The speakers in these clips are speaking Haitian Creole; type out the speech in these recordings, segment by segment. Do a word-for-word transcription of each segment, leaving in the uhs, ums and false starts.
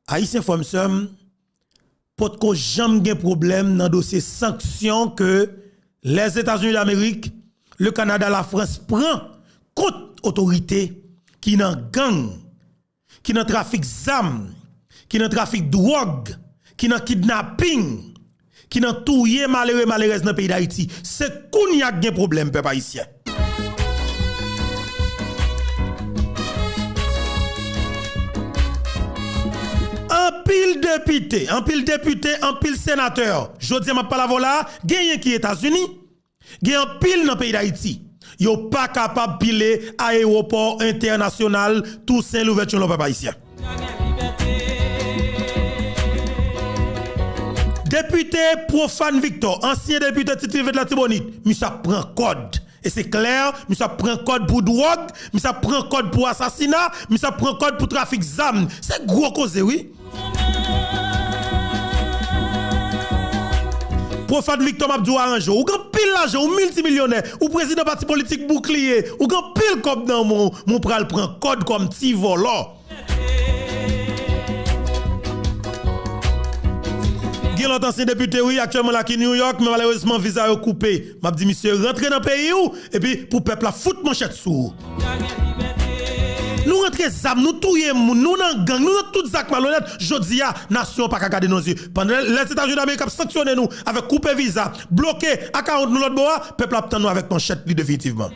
Ayisyen, frè m, sè m, potko janm gen pwoblèm nan dosye sanksyon ke Lèzetazini Damerik, le Kanada, Lafrans pran kont otorite ki nan gang, ki nan trafik zam, ki nan trafik dwòg, ki nan kidnaping, ki nan touye malere, malerèz nan peyi Dayiti. Se kounye a k gen pwoblèm, pèp ayisyen. Anpil depite, anpil depite, anpil senatè, jodi a m ap pale avè w la, genyen ki Etazini, gen anpil nan peyi Dayiti. Yo pa kapab pile ayewopò entènasyonal Tousen Louvèti, non, pèp ayisyen. Depite Profane Victor, ansyen depite tit Rivyè Latibonit, misye ap pran kòd. E se klè, misye ap pran kòd pou dwòg, misye ap pran kòd pou asasina, misye ap pran kòd pou trafik zam. Se gwo koze, wi. Profane Victor, m ap di w, aranje w. Ou gen anpil lajan, ou miltimilyonè, ou prezidan pati politik Boukliye, ou gen anpil kòb nan men w, men w pral pran kòd kòm ti vòlò. Gen lòt ansyen depite, wi, aktyèlman la ki New York, men malerezman viza yo koupe. M ap di misye rantre nan peyi w, epi pou pèp la fout manchèt sou ou. Nou rantre zam, nou touye moun, nou nan gang, nou nan tout zak malonèt. Jodi a, nasyon an pa ka gade nou nan zye. Pandan Lèzetazini Damerik ap sanksyone nou avèk koupe viza, bloke akawont nou lòt bò a, pèp la ap tann nou avèk manchèt li definitivman.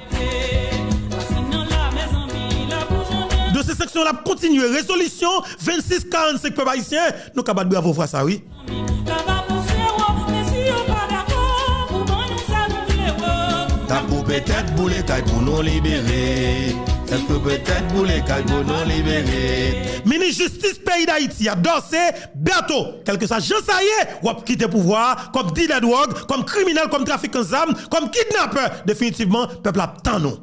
Dosye sanksyon an ap kontinye. Rezolisyon vennsis karannsenk, pèp ayisyen, nou ka bat bravo fwa sa, wi. N ap koupe tèt, boule kay pou nou libere. N ap koupe tèt, boule kay pou nou libere. Minis jistis peyi Dayiti a, Dorcé Bertho, kèlkeswa jan sa ye, w ap kite pouvwa a kòm dilè dwòg, kòm kriminèl, kòm trafikan zam, kòm kidnapè. Definitivman, pèp la ap tann ou.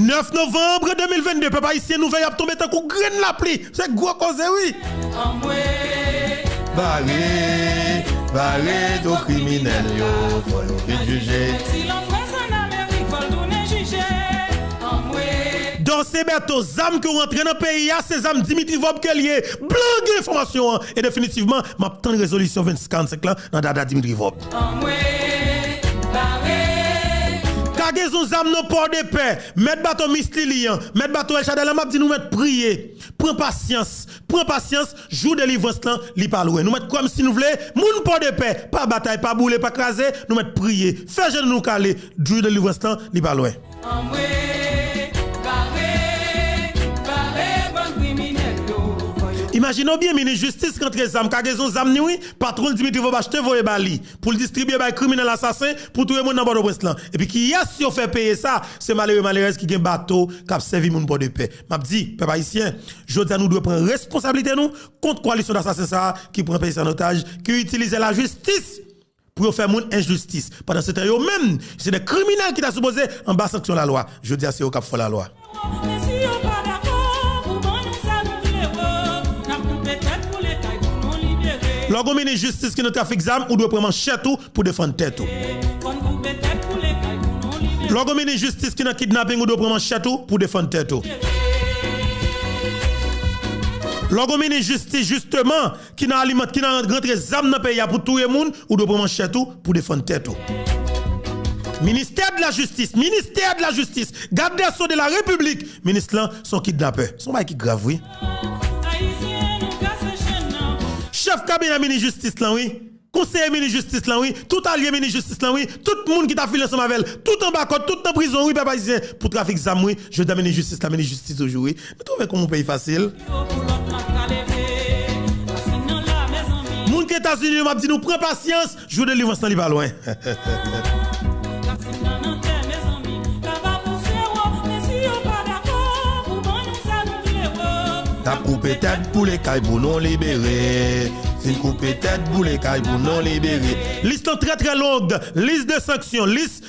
Nèf novanm de mil vennde, pèp ayisyen, nouvèl y ap tonbe tankou grenn lapli. Se gwo koze, wi. Anmwe, bare, bare do kriminèl yo, fò yo vin jije. Ti lanfrans ann Amerik, fò l tounen jije. Anmwe. Dorcé Bertho, zam ke w rantre nan peyi a, se zam Dimitri Vorbe ke l ye. Blan gen enfòmasyon an. E definitivman, m ap tann rezolisyon vennsis karannsenk lan nan dada Dimitri Vorbe. Anmwe, bare. Kagezon zam nan Pòdepè, mèt bato Miss Lilian, mèt bato El Shaddai la, m ap di nou mèt priye. Pran pasyans, pran pasyans, jou delivrans lan, li pa lwen. Nou mèt kwè m si nou vle, moun Pòdepè, pa batay, pa boule, pa kraze, nou mèt priye. Fè jenou nou kale, jou delivrans lan, li pa lwen. Anmwe, bare, bare bann kriminèl yo. Imajine w byen, minis jistis rantre zam, kagezon zam ni wi, patwon l Dimitri Vorbe achte voye ba li, pou l distribye bay kriminèl asasen, pou touye moun nan Pòtoprens lan. Epi kiyès yo fè peye sa? Se malere malerèz ki gen bato k ap sèvi moun Pòdepè. M ap di, pèp ayisyen, jodi a nou dwe pran responsablite nou kont koalisyon dasasen sa a ki pran peyi sa an otaj, ki itilize lajistis pou yo fè moun enjistis. Pandan se tan yo menm, se de kriminèl ki ta sipoze anba sanksyon lalwa. Jodi a se yo k ap fè lalwa. Lè w gon minis jistis ki nan trafik zam, ou dwe pran manchèt ou pou defann tèt ou. Lè w gon minis jistis ki nan kidnaping, ou dwe pran manchèt ou pou defann tèt ou. Lè w gon minis jistis, jisteman, ki nan alimant, ki nan rantre zam nan peyi a pou touye moun, ou dwe pran manchèt ou pou defann tèt ou. Ministè de la jistis, ministè de la jistis, gad dè so de la repiblik, minis lan se yon kidnapè. Se yon bagay ki grav, wi. Chèf kabinè minis jistis lan, wi. Konseye minis jistis lan, wi. Tout alye minis jistis lan, wi. Tout moun ki ta file ansanm avè l. Tout anba kòd, tout nan prizon, wi, pèp ayisyen. Pou trafik zam, wi. Jodi a minis jistis la, minis jistis toujou, wi. Nou twouve kòman yon peyi fasil? Moun ki Etazini yo, m ap di nou, pran pasyans, jou delivrans lan li pa lwen. N ap koupe tèt, boule kay pou nou libere. Si n koupe tèt, boule kay pou nou libere. Lis lan trè, trè long. Lis de sanksyon, lis.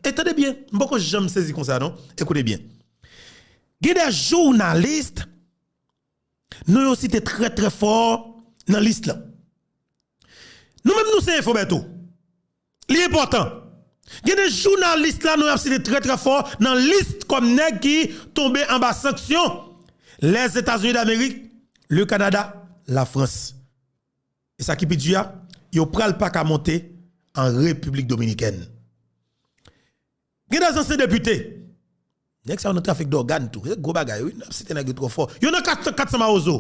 E tande byen, m poko janm sezi konsa, non. Ekoute byen. Gen de jounalis, non yo site trè, trè fò nan lis lan. Nou menm, nou se enfo, Bèto. Li enpòtan. Gen de jounalis la non y ap site trè trè fò nan lis kòm nèg ki tonbe anba sanksyon Lèzetazini Damerik, le Kanada, Lafrans. E sa ki pi di a, yo pral pa ka monte an Repiblik Dominikèn. Gen de zansyen depite. Nèg sa yo nan trafik dògàn tou. Se gwo bagay, wi. N ap site nèg yo twò fò. Yo nan kat, kat san Mawozo.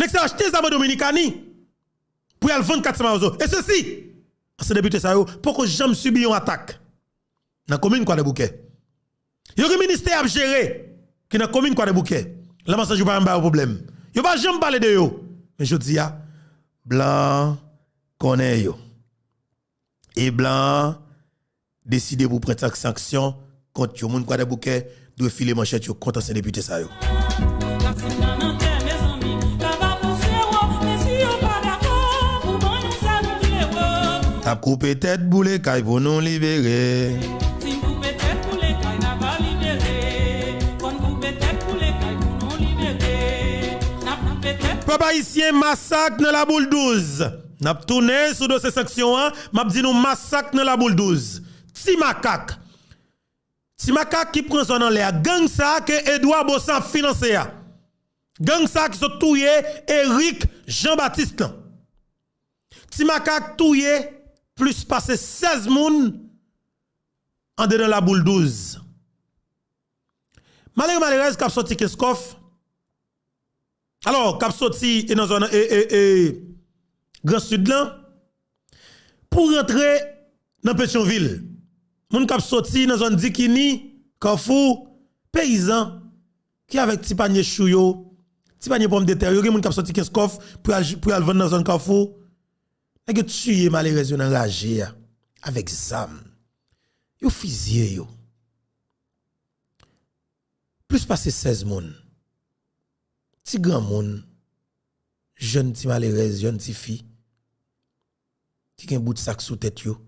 Nèg sa yo achte zam an Dominikani pou y al vann kat san Mawozo. E sesi, ansyen depite sa yo poko janm sibi yon atak nan komin Kwadèboukè. Yo gen ministè y ap jere ki nan komin Kwadèboukè. Lanmò Sanjou pa janm ba yo pwoblèm. Yo pa janm pale de yo. Men jodi a, blan an konnen yo. E blan an deside pou pran sanksyon kont yo. Moun Kwadèboukè dwe file manchèt yo kont ansyen depite sa yo. N ap koupe tèt boule kay pou nou libere. Pèp ayisyen, masak nan Laboul douz. N ap tounen sou dosye sanksyon an, m ap di nou masak nan Laboul douz. Ti Makak. Ti Makak ki pran zòn anlè a. Gang sa a ke Edouard Baussan ap finanse a. Gang sa a ki sot touye Eric Jean Baptiste lan. Ti Makak touye plis pase sèz moun andedan Laboul douz. Malere malerèz k ap soti Kenskòf, alò, k ap soti e nan zòn e, e, e, Gran Sid lan, pou rantre nan Petyonvil. Moun k ap soti nan zòn Dikini, Kafou, peyizan ki avèk ti panye chou yo, ti panye pòmdetè yo, gen moun k ap soti Kenskòf pou y al, pou y al vann nan zòn Kafou. Nèg yo tiye malerèz yo nan raje a avèk zam. Yo fizye yo. Plis pase sèz moun, ti granmoun, jèn ti malerèz, jèn ti fi, ki gen bout sak sou tèt yo,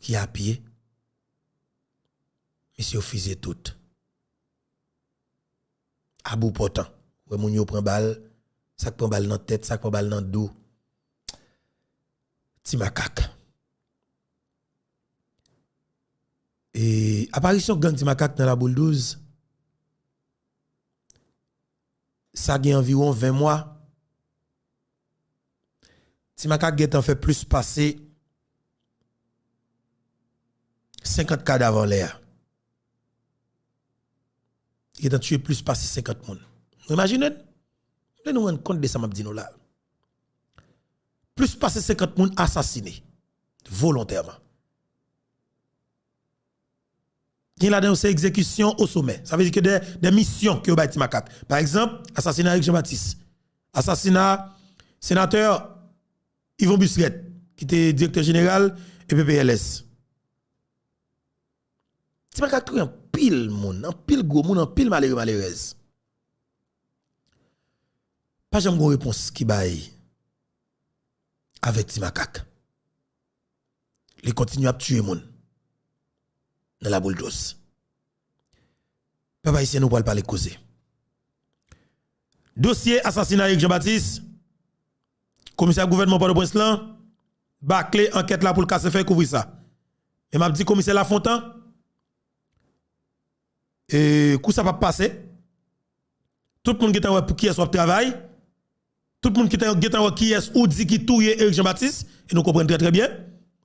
ki apye, mesye yo fizye tout. Abou pòtan. Wè moun yo pran bal, sak pran bal nan tèt, sak pran bal nan do. Ti Makak. E aparisyon gang Ti Makak nan Laboul douz, sa gen anviwon ven mwa. Ti Makak gentan fè plis pase senkant kadav anlè a. Li gentan tiye plis pase senkant moun. Nou imajine n? M vle nou rann kont de sa m ap di nou la. Plis pase senkant moun asasine volontèman. Gen ladan yo se egzekisyon o somè. Sa vle di ke de, de misyon ke yo bay Ti Makak. Pa egzanp, asasina Eric Jean Baptiste. Asasina senatè Yvon Busrette, ki te direktè jeneral E P P L S. Ti Makak touye anpil moun, anpil gwo moun, anpil malere malerèz. Pa janm gon repons ki bay avèk Ti Makak. Li kontinye ap tiye moun nan Laboul douz. Pèp ayisyen, nou pral pale koze. Dosye asasina Eric Jean Baptiste, komisè gouvènman Pòtoprens lan bakle ankèt la pou l kase fèy kouvri sa. Men m ap di komisè Lafontan, e, kou sa p ap pase. Tout moun gentan wè pou kiyès w ap travay. Tout moun ki te gentan wè kiyès ou di ki touye Eric Jean Baptiste, e nou konprann trè trè byen.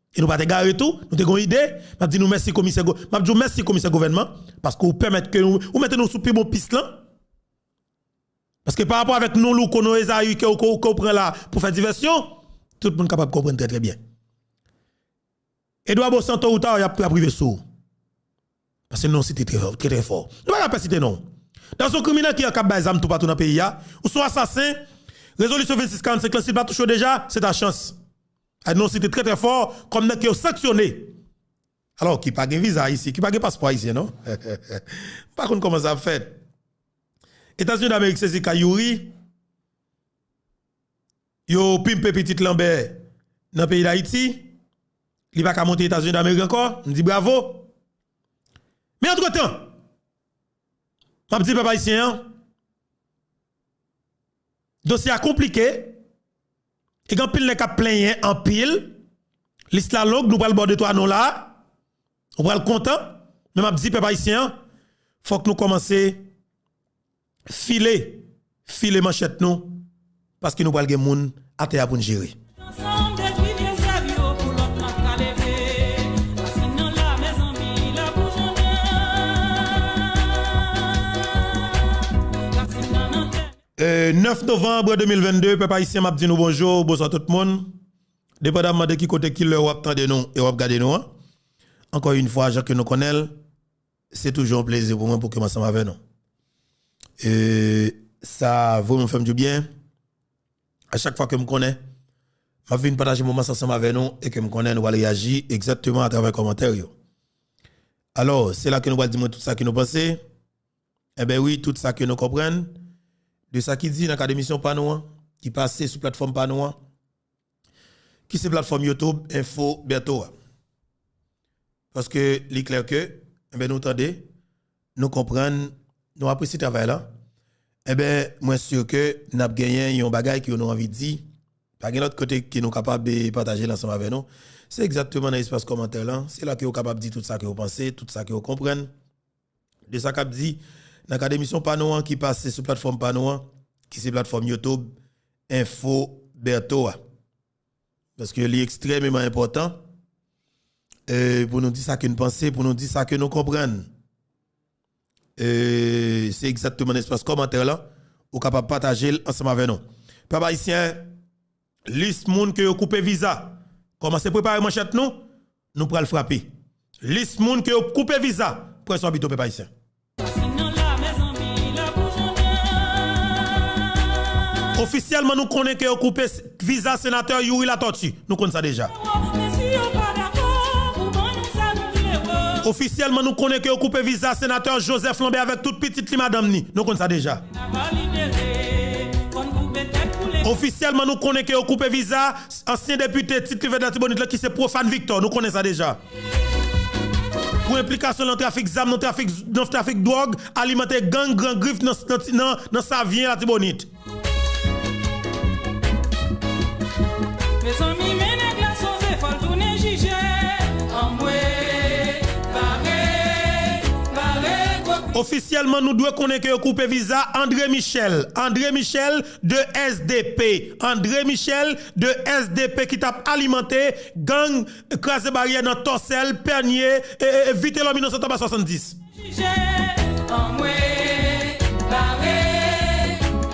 E nou pa t egare tou, nou te gon ide. M ap di nou mèsi komisè, m ap di w mèsi komisè gouvènman, paske ou pèmèt ke nou, ou mete nou sou pi bon pis lan. Paske pa rapò avèk non Louko, non Ezayi ke ou, ke ou, ke ou pran la pou fè divèsyon, tout moun kapab konprann trè trè byen. Edouard Baussan, to ou ta, y ap, y ap rive sou ou. Paske non site trè, trè, trè fò. Nou pa ka pè site non w. Dans yon kriminèl ki ap bay zam toupatou nan peyi a, ou se yon asasen, rezolisyon vennsis karannsenk lan, si l pa touche w deja, se ta chans. A non site trè, trè fò, kòm nèg ke yo sanksyone. Alò, ki pa gen viza ayisyen, ki pa gen paspò ayisyen, non? M pa konn kòman sa ap fèt. Etazini Damerik sezi kay Youri, yo pimpe pitit Lanbè nan peyi Dayiti, li pa ka monte Etazini Damerik ankò, m di bravo. Men antretan, m ap di pèp ayisyen an, dosye a konplike, e gen anpil nèg k ap plenyen anpil, Lis la long, nou pral ba w de twa non la. Ou pral kontan. Men m ap di pèp ayisyen an, fòk nou kòmanse file, file manchèt nou, paske nou pral gen moun atè a pou n jere. Ansanm detwi vye zèb yo pou lòt lan ka leve. Rasin nan la, mezanmi, la pou jounen. Rasin nan nan tè. Euh, nèf novanm de mil vennde, pèp ayisyen, m ap di nou bonjou, bonswa tout moun. Depandamman de ki kote, ki lè w ap tande nou e w ap gade nou an. Ankò yon fwa, jan ke nou konnen l, se toujou yon plezi pou mwen pou ke m ansanm avè nou. E sa vrèman fè m du byen. A chak fwa ke m konnen, m ap vin pataje moman sa ansanm avè nou e ke m konnen nou pral reyaji egzakteman atravè kòmantè yo. Alò, se la ke nou pral di mwen tout sa ke nou panse. Enben wi, tout sa ke nou konprann de sa ki di nan kad emisyon pa nou an, ki pase sou platfòm pa nou an, ki se platfòm YouTube Info Bertho a. Paske li klè ke, enben, nou tande, nou konprann, nou apresye travay la. Enben, mwen si ke n ap genyen yon bagay ke nou anvi di. Pa gen lòt kote ke nou kapab, eh, pataje l ansanm avè nou. Se egzakteman nan espas kòmantè lan. Se la ke w kapab di tout sa ke w panse, tout sa ke w konprann de sa k ap di nan kad emisyon pa nou an ki pase sou platfòm pa nou an, ki se platfòm YouTube Info Bertho a. Paske li ekstrèmeman enpòtan, eh, pou nou di sa ke n panse, pou nou di sa ke nou konprann. Eh, se egzakteman nan espas kòmantè lan, ou kapab pataje l ansanm avè nou. Pèp ayisyen, lis moun ke yo koupe viza. Kòmanse prepare manchèt nou, nou pral frape. Lis moun ke yo koupe viza, pran sou abito pèp ayisyen. Ofisyèlman, nou konnen ke yo koupe s-, viza senatè Youri Latortue. Nou konn sa deja. Ofisyèlman, nou konnen ke yo koupe viza senatè Joseph Lambert avèk tout pitit li, madanm ni. Nou konn sa deja. Ofisyèlman, nou konnen ke yo koupe viza ansyen depite tit li vèt Latibonit lan ki se Prophane Victor. Nou konnen sa deja. Pou enplikasyon nan trafik zam, nan trafik, nan trafik dwòg, alimante gang Gran Grif nan, nan, nan, nan Savyen Latibonit. Mezanmi, men nèg la sonje, fò l tounen jije. Anmwe, bare, bare, gwo. Ofisyèlman, nou dwe konnen ke yo koupe viza André Michel. André Michel de S D P. André Michel de S D P ki t ap alimante gang kraze baryè nan Tòsèl, Pènye, e, e, e Vitelòm Inosan Taba swasanndis.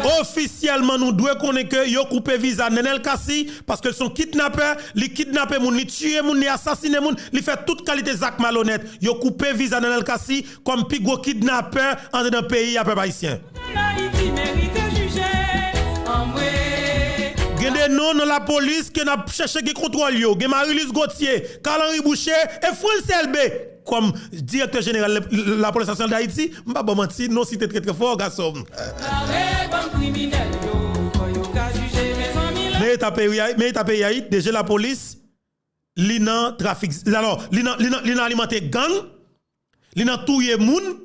Ofisyèlman, nou dwe konnen ke yo koupe viza Nenel Cassy, paske l se yon kidnapè, li kidnape moun, li tiye moun, li asasine moun, li fè tout kalite zak malonèt. Yo koupe viza Nenel Cassy kòm pi gwo kidnapè anndan peyi a, pèp ayisyen. Ayiti merite jije, anmwe. Gen de non nan lapolis ke n ap chèche gen kontwòl yo. Gen Marie-Luce Gauthier, Carl Henry Boucher e Frantz Elbé kòm direktè jeneral Lapolis Nasyonal d Ayiti. M pa ba w manti, non site trè trè fò, gason. Bare bann kriminèl yo, fò yo ka jije, mezanmi la. Men eta peyi a, men eta peyi a, D G lapolis, li nan trafik, alò, li nan, li nan, li nan alimante gang, li nan touye moun,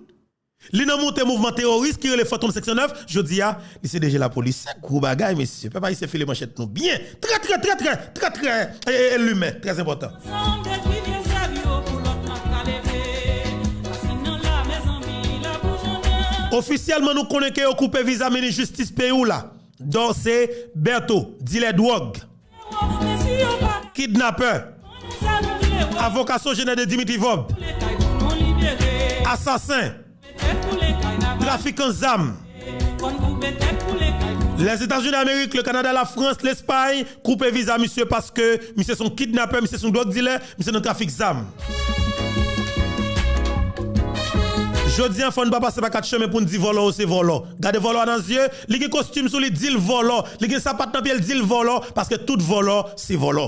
li nan monte mouvman teworis ki rele Fantom senk san nèf, jodi a, li se D G lapolis. Se gwo bagay, mesye. Pèp ayisyen, file manchèt nou byen. Trè, trè, trè, trè, trè, trè, e, e, e limen. Trè enpòtan. Ofisyèlman, nou konnen ke yo koupe viza minis jistis peyi w la, Dorcé Bertho, dilè dwòg, kidnapè, avoka sojenè de Dimitri Vorbe, asasen, trafikan zam. Lèzetazini Damerik, le Kanada, Lafrans, Lespay koupe viza misye paske misye se yon kidnapè, misye se yon dwòg dilè, misye nan trafik zam. Jodi a, fò n pa pase pa kat chemen pou n di vòlò yo se vòlò. Gade vòlò a nan zye, li gen kostim sou li, di l vòlò. Li gen sapat nan pye l, di l vòlò, paske tout vòlò se vòlò.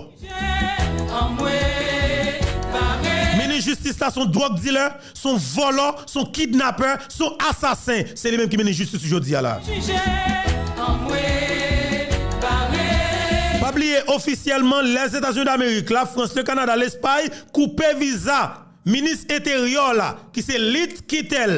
Minis jistis la se yon dwòg dilè, se yon vòlò, se yon kidnapè, se yon asasen. Se li menm ki minis jistis jodi a la. Pa bliye, ofisyèlman, Lèzetazini Damerik, Lafrans, le Kanada, Lespay koupe viza minis enteryè la, ki se Lise Quitel.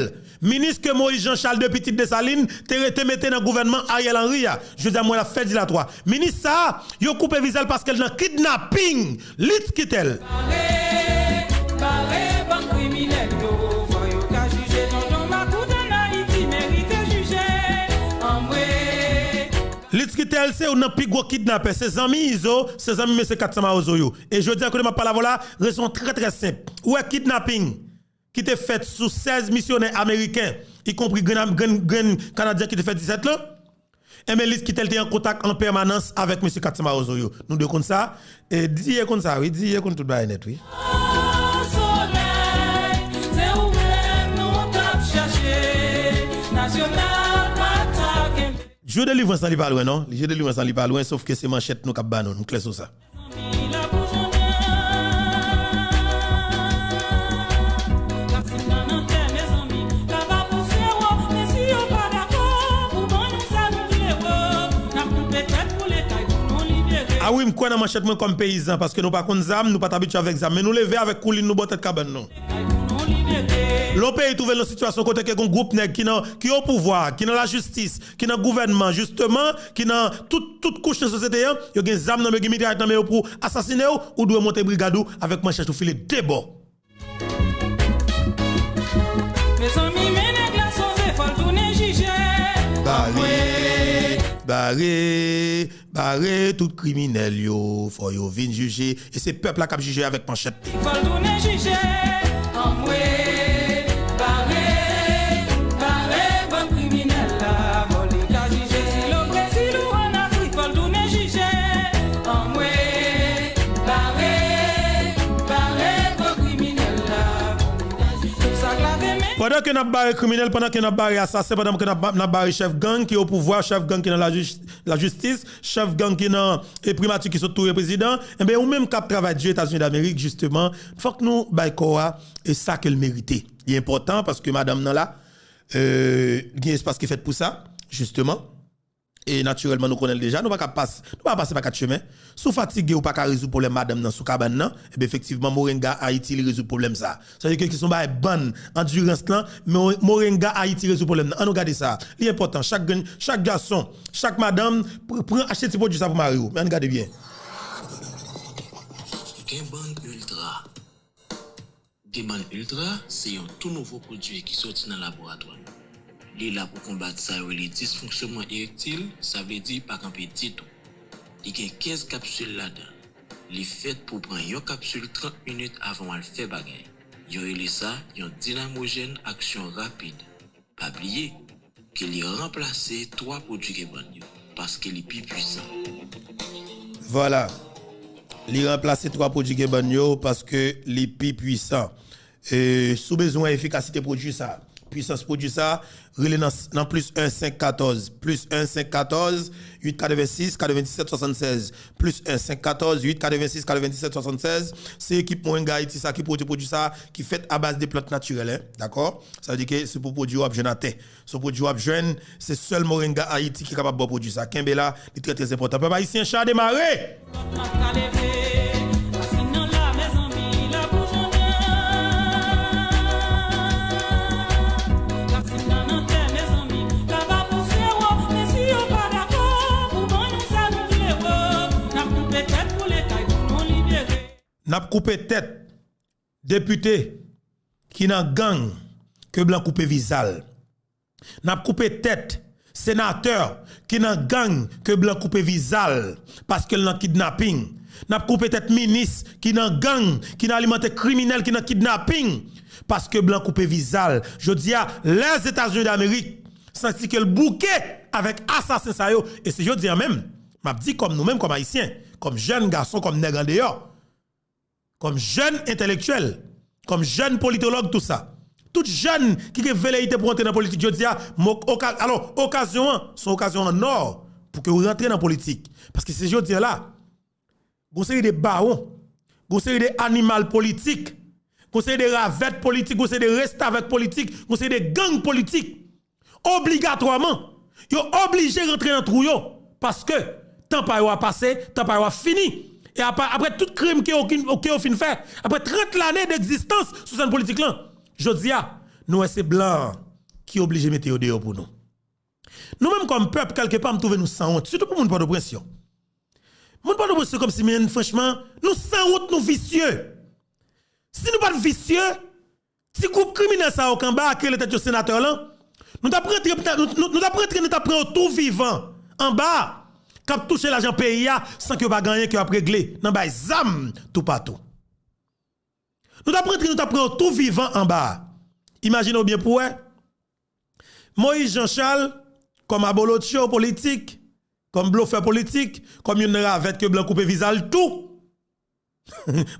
Minis ke Moïse Jean Charles de Pitit Desalin te rete mete nan gouvènman Ariel Henry a. Jodi a m wè l ap fè dilatwa. Minis sa a, yo koupe viza l paske l nan kidnaping. Lit Kitel. Bare, bare bann kriminèl yo, fò yo ka jije. Tonton Makout ann Ayiti merite jije. Anmwe. Lit Kitel se youn nan pi gwo kidnapè. Se zanmi Izo, se zanmi mesye Kat San Mawozo yo. E jodi a kote m ap pale avè w la, rezon trè trè senp. Ou wè kidnaping ki te fèt sou sèz misyonè ameriken, ikonpri grenn, grenn, grenn Kanadyen ki te fè disèt lan. Enben, Lit Kitel te an kontak an pèmanans avèk mesye Kat San Mawozo yo. Nou dwe konn sa. E, Diye konn sa, wi. Diye konn tout bagay nèt, wi. Jou delivrans lan, li pa lwen, non. Jou delivrans lan, li pa lwen, sof ke se manchèt nou k ap ba nou. Nou klè sou sa. A wi, m kwè nan manchèt mwen kòm peyizan, paske nou pa konn zam, nou pa t abitye avèk zam, men nou leve avèk koulin, nou bò tèt kabann nou. Lè yon peyi twouve l nan sitiyasyon kote ke gen gwoup nèg ki nan, ki o pouvwa, ki nan lajistis, ki nan gouvènman, jisteman, ki nan tout, tout kouch nan sosyete an, yo gen zam nan men yo, gen mitrayèt nan men yo pou asasinen w, ou dwe monte brigad ou avèk manchèt ou file de bò. Mezanmi, men nèg la sove, fò l tounen jije. Bare, bare, bare tout kriminèl yo, fò yo vin jije. E se pèp la k ap jije avèk manchèt. Fò l tounen jije. Anmwe, bare, bare bann kriminèl la, fò li ka jije. Si l o Brezil ou ann Afrik, fò l tounen jije. Anmwe, bare, bare bann kriminèl la, fò li ka jije. Tout sa k lave men. Pandan ke n ap bare kriminèl, pandan ke n ap bare asasen, pandan ke n ap, n ap bare chèf gang ki o pouvwa, chèf gang ki nan lajis-, lajistis, chèf gang ki nan, e, primati ki sot touye prezidan, enben, ou menm k ap travay di Etazini Damerik, jisteman, fòk nou bay kò a, e, sa ke l merite. Li enpòtan paske madanm nan la, e, gen espas ki fèt pou sa, jisteman. E natirèlman, nou konnen l deja, nou pa ka pas-, nou pa ka pase pa kat chemen. Si w fatige, ou pa ka rezoud pwoblèm madanm nan sou kabann nan, enben, efektivman, Moringa Ayiti, li rezoud pwoblèm sa a. Sa vle di ke se yon bagay bann andirans lan, Mo-, Moringa Ayiti rezoud pwoblèm nan. Ann nou gade sa. Li enpòtan. Chak grenn, chak gason, chak madanm, pr-, pran, achte ti pwodui sa pou mari w. Men ann gade byen. Gen bann Ultra. Debann Ultra se yon tou nouvo pwodui ki soti nan laboratwa nou. Li la pou konbat sa yo rele disfonksyonman erektil, sa vle di pa kanpe ditou. Li gen kenz kapsil ladan l. Li fèt pou pran yon kapsil trant minit avan w al fè bagay. Yo rele sa yon dinamojèn aksyon rapid. Pa bliye ke li ranplase twa pwodui Kebann yo, paske li pi pwisan. Vwala. Li ranplase twa pwodui Kebann yo, paske li pi pwisan. E, si w bezwen efikasite pwodui sa, pwisans pwodui sa, rele nan, nan plis en senk katòz, plis en senk katòz, uit katrevensis, katrevenndisèt swasannsèz, plis en senk katòz, uit katrevensis, katrevenndisèt swasannsèz. Se ekip Moringa Ayiti sa ki pwodui pwodui sa, ki fèt a baz de plant natirèl, en, dakò? Sa vle di ke se pou pwodui w ap jwenn atè. Se yon pwodui w ap jwenn, se sèl Moringa Ayiti ki kapab ba w pwodui sa. Kenbe la, li trè, trè enpòtan. Pèp ayisyen, chan demare! N ap koupe tèt depite ki nan gang ke blan koupe viza l. N ap koupe tèt senatè ki nan gang ke blan koupe viza l paske l nan kidnaping. N ap koupe tèt minis ki nan gang, ki nan alimante kriminèl, ki nan kidnaping paske blan koupe viza l. Jodi a, Lèzetazini Damerik santi ke l bouke avèk asasen sa yo. E se jodi a menm, m ap di kòm nou menm, kòm Ayisyen, kòm jèn gason, kòm nèg andeyò, kòm jèn entèlektyèl, kòm jèn politològ, tou sa. Tout jèn ki gen veleyite pou antre nan politik jodi a, m ok-, oka-, alò, okazyon an, se yon okazyon an nò pou ke w rantre nan politik. Paske se jodi a la, gon seri de bawon, gon seri de animal politik, gon seri de ravèt politik, gon seri de restavèk politik, gon seri de gang politik. Obligatwaman, yo oblije rantre nan twou yo, paske tan pa yo a pase, tan pa yo a fini. E apa-, apre tout krim ke yo, ke yo fin fè, apre trant lane degzistans sou sèn politik lan, jodi a, nou wè se blan an ki oblije mete yo deyò pou nou. Nou menm kòm pèp, kèlkepa, m twouve nou sanwont, sitou pou moun Pòtoprens yo. Moun Pòtoprens yo kòmsi, men franchman, nou sanwont, nou visye. Si nou pa t visye, ti gwoup kriminèl sa yo k anba a, ki rele tèt yo senatè lan, nou t ap rantre, nou, nou, nou t ap rantre, nou t ap pran yo tou vivan anba a, k ap touche lajan peyi a san ke yo pa gen anyen ke y ap regle nan bay zam toupatou. Nou t ap rantre, nou t ap pran yo tou vivan anba a. Imajine w byen pou w wè. Moïse Jean Charles, kòm abolotcho politik, kòm blofè politik, kòm youn nan ravèt ke blan koupe viza l tou.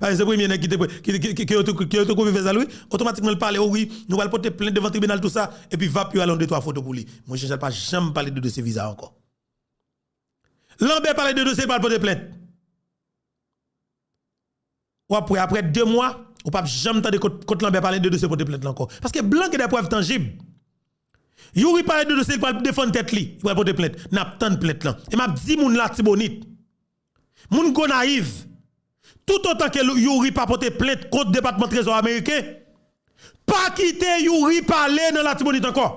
Paske se premye nèg ki te, ki, ki, ki, ki yo te, ki yo te koupe viza l, wi. Otomatikman, l pale, o wi, nou pral pote plent devan tribinal, tou sa. Epi vap yo al yon de twa foto pou li. Moïse Jean Charles pa janm pale de dosye viza ankò. Lambert pale de dosye, l pral pote plent. W ap wè, apre de mwa, ou p ap janm tande kot, kot Lambert pale de dosye pote plent la ankò. Paske blan gen de prèv tanjib. Youri pale de dosye, li pral defann tèt li, li pral pote plent. N ap tann plent lan. E m ap di moun Latibonit, moun Gonayiv, toutotan ke Youri pa pote plent kont Depatman Trezò ameriken, pa kite Youri pale nan Latibonit ankò.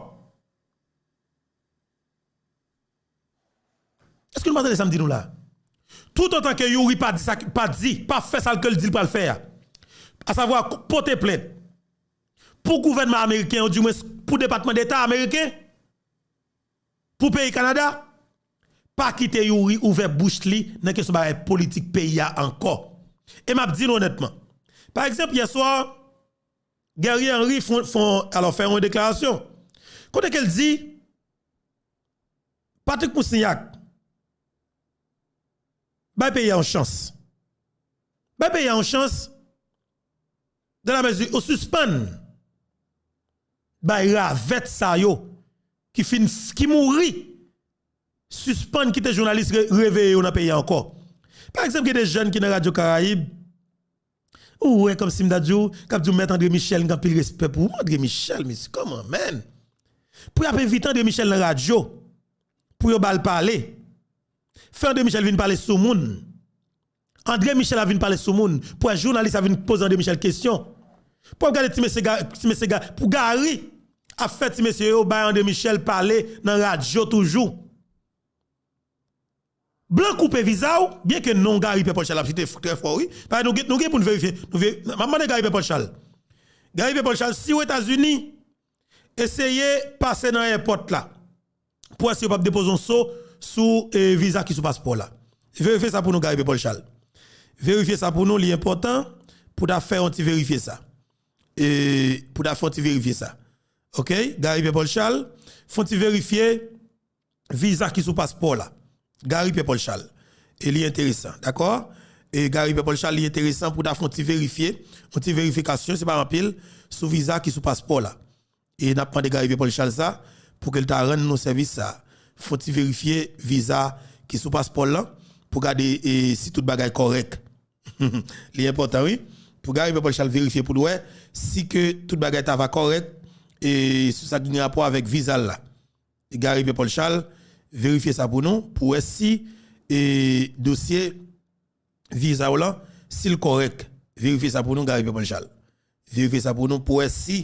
Èske nou pa tande sa m di nou la? Toutotan ke Youri pa di sa, pa di, pa fè sa ke l di l pral fè a, asavwa pote plent pou gouvènman ameriken, ou dimwens pou Depatman Deta ameriken, pou peyi Kanada, pa kite Youri ouvè bouch li nan kesyon bagay politik peyi a ankò. E m ap di nou onètman, pa egzanp, yè swa, Guerrier Henry fon, fon, alò, fè yon deklarasyon kote ke l di, Patrick Moussignac, bay peyi a yon chans. Bay peyi a yon chans, dans la mesure ou sispann bay ravèt sa yo ki fin, ki mouri, sispann kite jounalis re, reveye yo nan peyi a ankò. Pa egzanp, gen de jèn ki nan Radyo Karayib, ou wè kòmsi m ta di w, k ap di w, Mèt André Michel, m gen anpil respè pou ou. André Michel, mesye, kòman, man? Pou y ap envite André Michel nan radyo, pou yo ba l pale. Fè André Michel vin pale sou moun. André Michel ap vin pale sou moun. Pou wè jounalis ap vin poze André Michel kesyon. Pou w ap gade ti mesye Ga-, ti mesye Ga-, pou Gary ap fè ti mesye yo bay André Michel pale nan radyo toujou. Blan koupe viza w, byen ke non Gary Pierre Paul Charles ap site f-, trè fò, wi. Paske nou gen, nou gen pou n verifye. Nou ve-, m ap mande Gary Pierre Paul Charles. Gary Pierre Paul Charles, si w Etazini, eseye pase nan èpòt la pou wè si yo p ap depoze yon so sou, e, viza ki sou paspò w la. Verifye sa pou nou, Gary Pierre Paul Charles. Verifye sa pou nou, li enpòtan pou ta fè yon ti verifye sa. E, pou ta fè yon ti verifye sa. Oke, Gary Pierre Paul Charles, fè yon ti verifye viza ki sou paspò w la. Gary Pierre Paul Charles. E li enteresan, dakò? E Gary Pierre Paul Charles, li enteresan pou ta fè yon ti verifye, yon ti verifikasyon, se pa anpil, sou viza ki sou paspò w la. E n ap mande Gary Pierre Paul Charles sa, pou ke l ta rann nou sèvis sa. Fè yon ti verifye viza ki sou paspò w lan, pou gade, e, si tout bagay kòrèk. Li enpòtan, wi. Pou Gary Pierre Paul Charles verifye pou l wè si ke tout bagay ta va kòrèk, e, sou sa ki gen rapò avèk viza l la. Gary Pierre Paul Charles, verifye sa pou nou, pou wè si, e, dosye viza w lan, si l kòrèk. Verifye sa pou nou, Gary Pierre Paul Charles. Verifye sa pou nou, pou wè si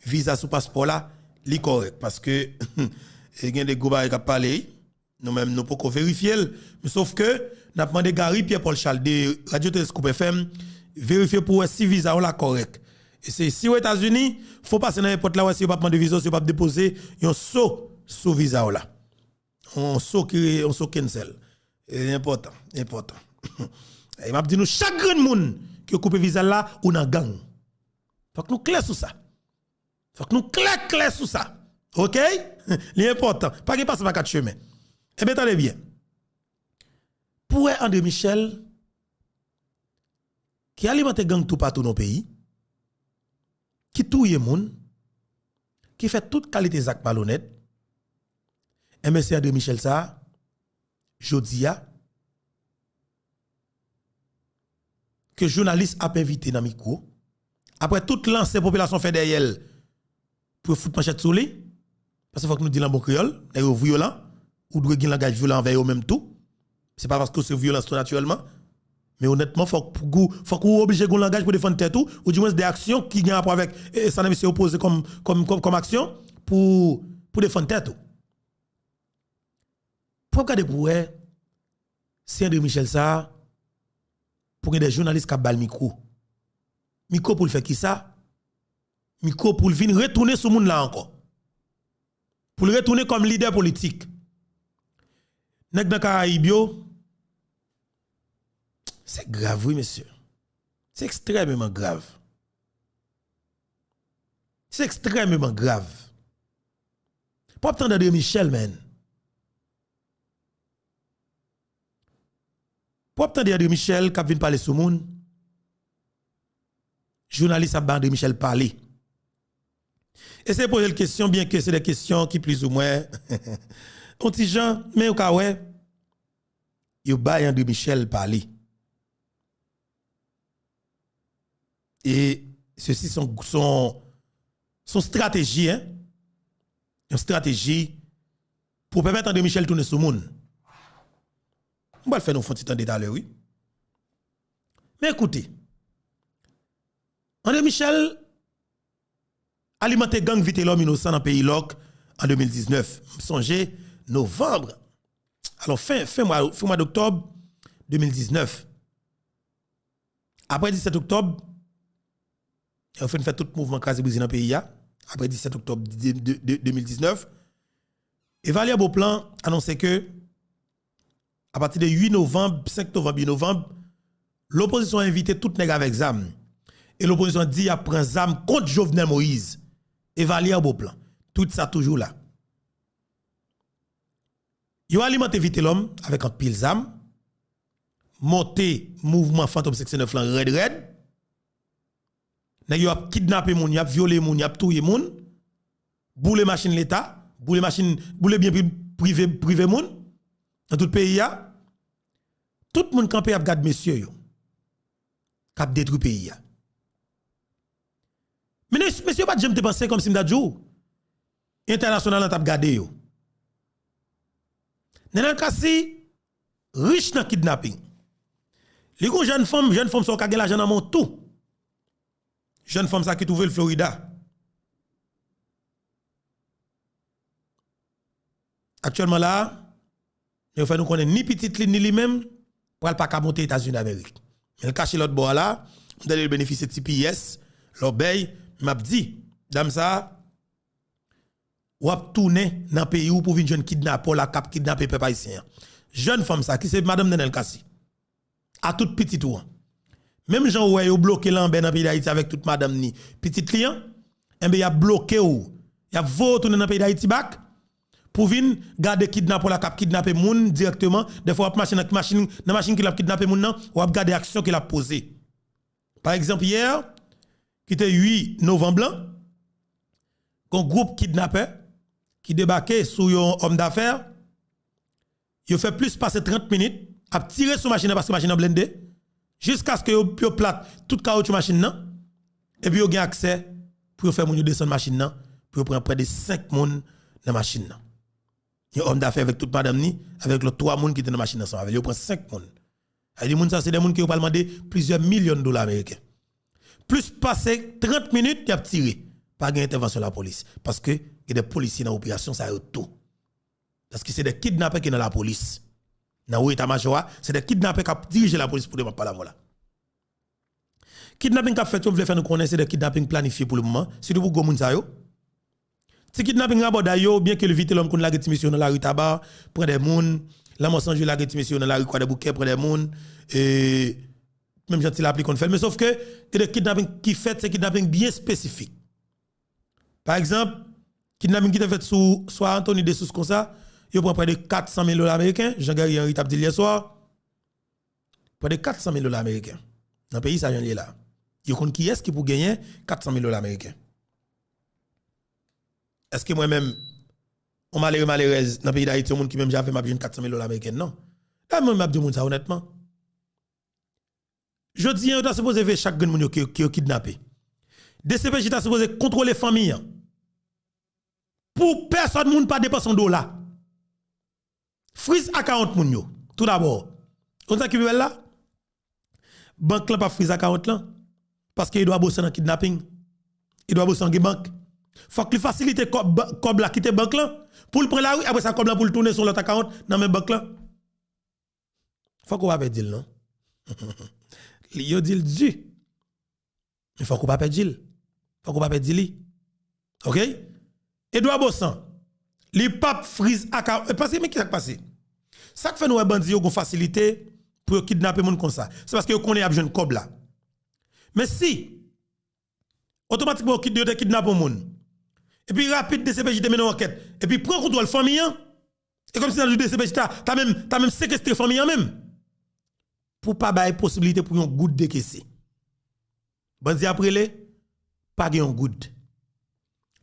viza sou paspò w la, li kòrèk. Paske, e, gen de gwo bagay k ap pale, wi. Nou menm, nou poko verifye l. Men sòf ke, n ap mande Gary Pierre Paul Charles de Radyo Teleskop F M, verifye pou wè si viza w la kòrèk. E se si w Etazini, fò w pase nan èpòt la, wè si yo p ap mande viza w, si yo p ap depoze yon so sou viza w la. Yon so ki, yon so cancel. E enpòtan, enpòtan. E m ap di nou, chak grenn moun ki yo koupe viza l la, ou nan gang. Fòk nou klè sou sa. Fòk nou klè, klè sou sa. Oke? Li enpòtan. Pa gen pase pa kat chemen. Ebyen, tande byen. Pou wè André Michel, ki alimante gang toupatou nan peyi, ki touye moun, ki fè tout kalite zak malonèt, enben se André Michel sa, jodi a, ke jounalis ap envite nan mikwo, apre tout lanse popilasyon fè dèyè l, pou yo fout manchèt sou li, paske fòk nou di l an bon kreyòl, nèg yo vyolan, ou dwe gen langaj vyolan anvè yo menm tou. Se pa paske w se vyolans tou natirèlman, men onètman, fòk pou gou, fòk ou oblije gen yon langaj pou defann tèt ou, oudimwens de aksyon ki gen rapò avèk, e, sa nan misye yo poze kòm, kòm, kòm, kòm aksyon, pou, pou defann tèt ou. Pou w ap gade pou wè si André Michel sa a, pou gen de jounalis k ap ba l mikwo. Mikwo pou l fè kisa? Mikwo pou l vin retounen sou moun la ankò. Pou l retounen kòm lidè politik. Nèg nan Karayib yo, se grav wi, mesye. Se ekstrèmeman grav. Se ekstrèmeman grav. Pou w ap tande André Michel, man. Pou w ap tande André Michel k ap vin pale sou moun. Jounalis ap ba André Michel pale. Eseye poze l kesyon, byenke se de kesyon ki plizoumwen yon ti jan, men ou ka wè, yo bay André Michel pale. E sesi son, son, son strateji, hein? Yon strateji pou pèmèt André Michel tounen sou moun. M pral fè nou fon ti tande talè, wi. Men ekoute, André Michel alimante gang Vitelòm inosan nan peyi lòk an de mil diznèf. M sonje, novanm, alò, fen, fen mwa, fen mwa doktòb de mil diznèf. Apre disèt oktòb, yo fin fè tout mouvman kraze brize nan peyi a. Apre disèt oktòb de, de, de, de mil diznèf, Evalière Beauplan anonse ke, apati de uit novanm, senk novanm, uit novanm, lopozisyon envite tout nèg avèk zam. E lopozisyon di y ap pran zam kont Jovenel Moïse. Evalière Beauplan. Tweet sa toujou la. Yo alimante Vitelòm avèk anpil zam, monte mouvman Fantom senk san nèf lan rèd rèd. Nèg yo ap kidnape moun, y ap vyole moun, y ap touye moun, boule machin leta, boule machin, boule byen pri-, prive, prive moun nan tout peyi a. Tout moun kanpe ap gad mesye yo k ap detwi peyi a. Men mesye yo pa t janm te panse kòmsi m ta di w entènasyonal lan t ap gade yo. Nenel Cassy rich nan kidnaping. Li gon jèn fanm, jèn fanm sa w ka gen lajan nan men w tou. Jèn fanm sa ki twouve l Florida. Aktyèlman la a, yo fè nou konnen ni pitit li ni li menm pral pa ka monte Etazini Damerik. Men l kache lòt bò a la, m tande l benefisye T P S, lòbèy, m ap di, dam sa a, w ap tounen nan peyi w pou vin jwenn kidnapè w la k ap kidnape pèp ayisyen an. Jèn fanm sa, ki se madanm Nenel Cassy, a tout pitit ou an. Menm jan ou wè yo bloke Lanbè nan peyi Dayiti avèk tout madanm ni pitit li an, enben y ap bloke w, y ap voye w tounen nan peyi Dayiti back pou vin gade kidnapè w la k ap kidnape moun dirèkteman. Dèfwa w ap mache nan machin, nan machin ke l ap kidnape moun nan, w ap gade aksyon ke l ap poze. Pa egzanp, yè, ki te uit novanm lan, gon gwoup kidnapè ki debake sou yon òm dafè. Yo fè plis pase trant minit ap tire sou machin nan paske machin nan blende, jiskaske yo, yo plat tout kawotchou machin nan, epi yo gen aksè pou yo fè moun yo desann machin nan, pou yo pran prè de senk moun nan machin nan. Yon òm dafè avèk tout madanm ni, avèk lòt twa moun ki te nan machin nan ansanm avè l. Yo pran senk moun. Sa vle di moun sa se de moun ke yo pral mande plizyè milyon dola ameriken. Plis pase trant minit, y ap tire. Pa gen entèvansyon lapolis. Paske gen de polisye nan operasyon sa yo tou. Paske se de kidnapè ki nan lapolis. Nan wo eta majò a, se de kidnapè k ap dirije lapolis pou de m ap pale avè w la. Kidnaping k ap fèt yo, m vle fè nou konnen se de kidnaping planifye pou le moman, sitou pou gwo moun sa yo. Ti kidnaping rabòday yo, byenke Vitelòm konn lage ti mesye yo nan lari Taba, pran de moun, Lanmò San Jwe lage ti mesye yo nan lari Kwadèboukè, pran de moun, e, menm jan Ti Lapli konn fè l. Men sòf ke, gen de kidnaping ki fèt, se kidnaping byen espesifik. Pa egzanp, kidnaping ki te fèt sou Swa Anthony Dessources konsa, yo pran prè de kat san mil dola ameriken, jan Guerrier Henry t ap di l yè swa. Prè de kat san mil dola ameriken. Nan peyi sa jan l ye la. Yo konn kiyès ki pou genyen kat san mil dola ameriken. Èske mwen menm, yon malere malerèz nan peyi Dayiti, yon moun ki menm jan avè m ap jwenn kat san mil dola ameriken? Non. La mwen menm m ap di moun sa onètman. Jodi a, yo ta sipoze veye chak grenn moun yo ke, ke yo kidnape. D C P J ta sipoze kontwole fanmi an. Pou pèsòn moun pa depanse yon dola. Friz akawont moun yo, toudabò. Ou konn sa ki pi bèl la? Bank lan p ap friz akawont lan. Paske Edouard Baussan nan kidnaping. Edouard Baussan gen bank. Fòk li fasilite kòb, kòb la kite bank lan pou l pran lari, apre sa kòb lan pou l tounen sou lòt akawont nan men bank lan. Fòk ou pa pèdi l non. Li, yo di l di. Men fòk ou pa pèdi l. Fòk ou pa pèdi li. Oke? Edouard Baussan, li p ap friz akawont. Paske men ki sa k pase? Sa k fè nou wè bandi yo gon fasilite pou yo kidnape moun konsa? Se paske yo konnen y ap jwenn kòb la. Men si otomatikman yo kid-, yo te kidnape yon moun. Epi rapid D C P J te mennen yon ankèt. Epi pran kontwòl fanmi an. E kòmsi nan D C P J ta, ta menm, ta menm sekestre fanmi an menm. Pou pa bay posibilite pou yon goud dekese. Bandi ap rele, pa gen yon goud.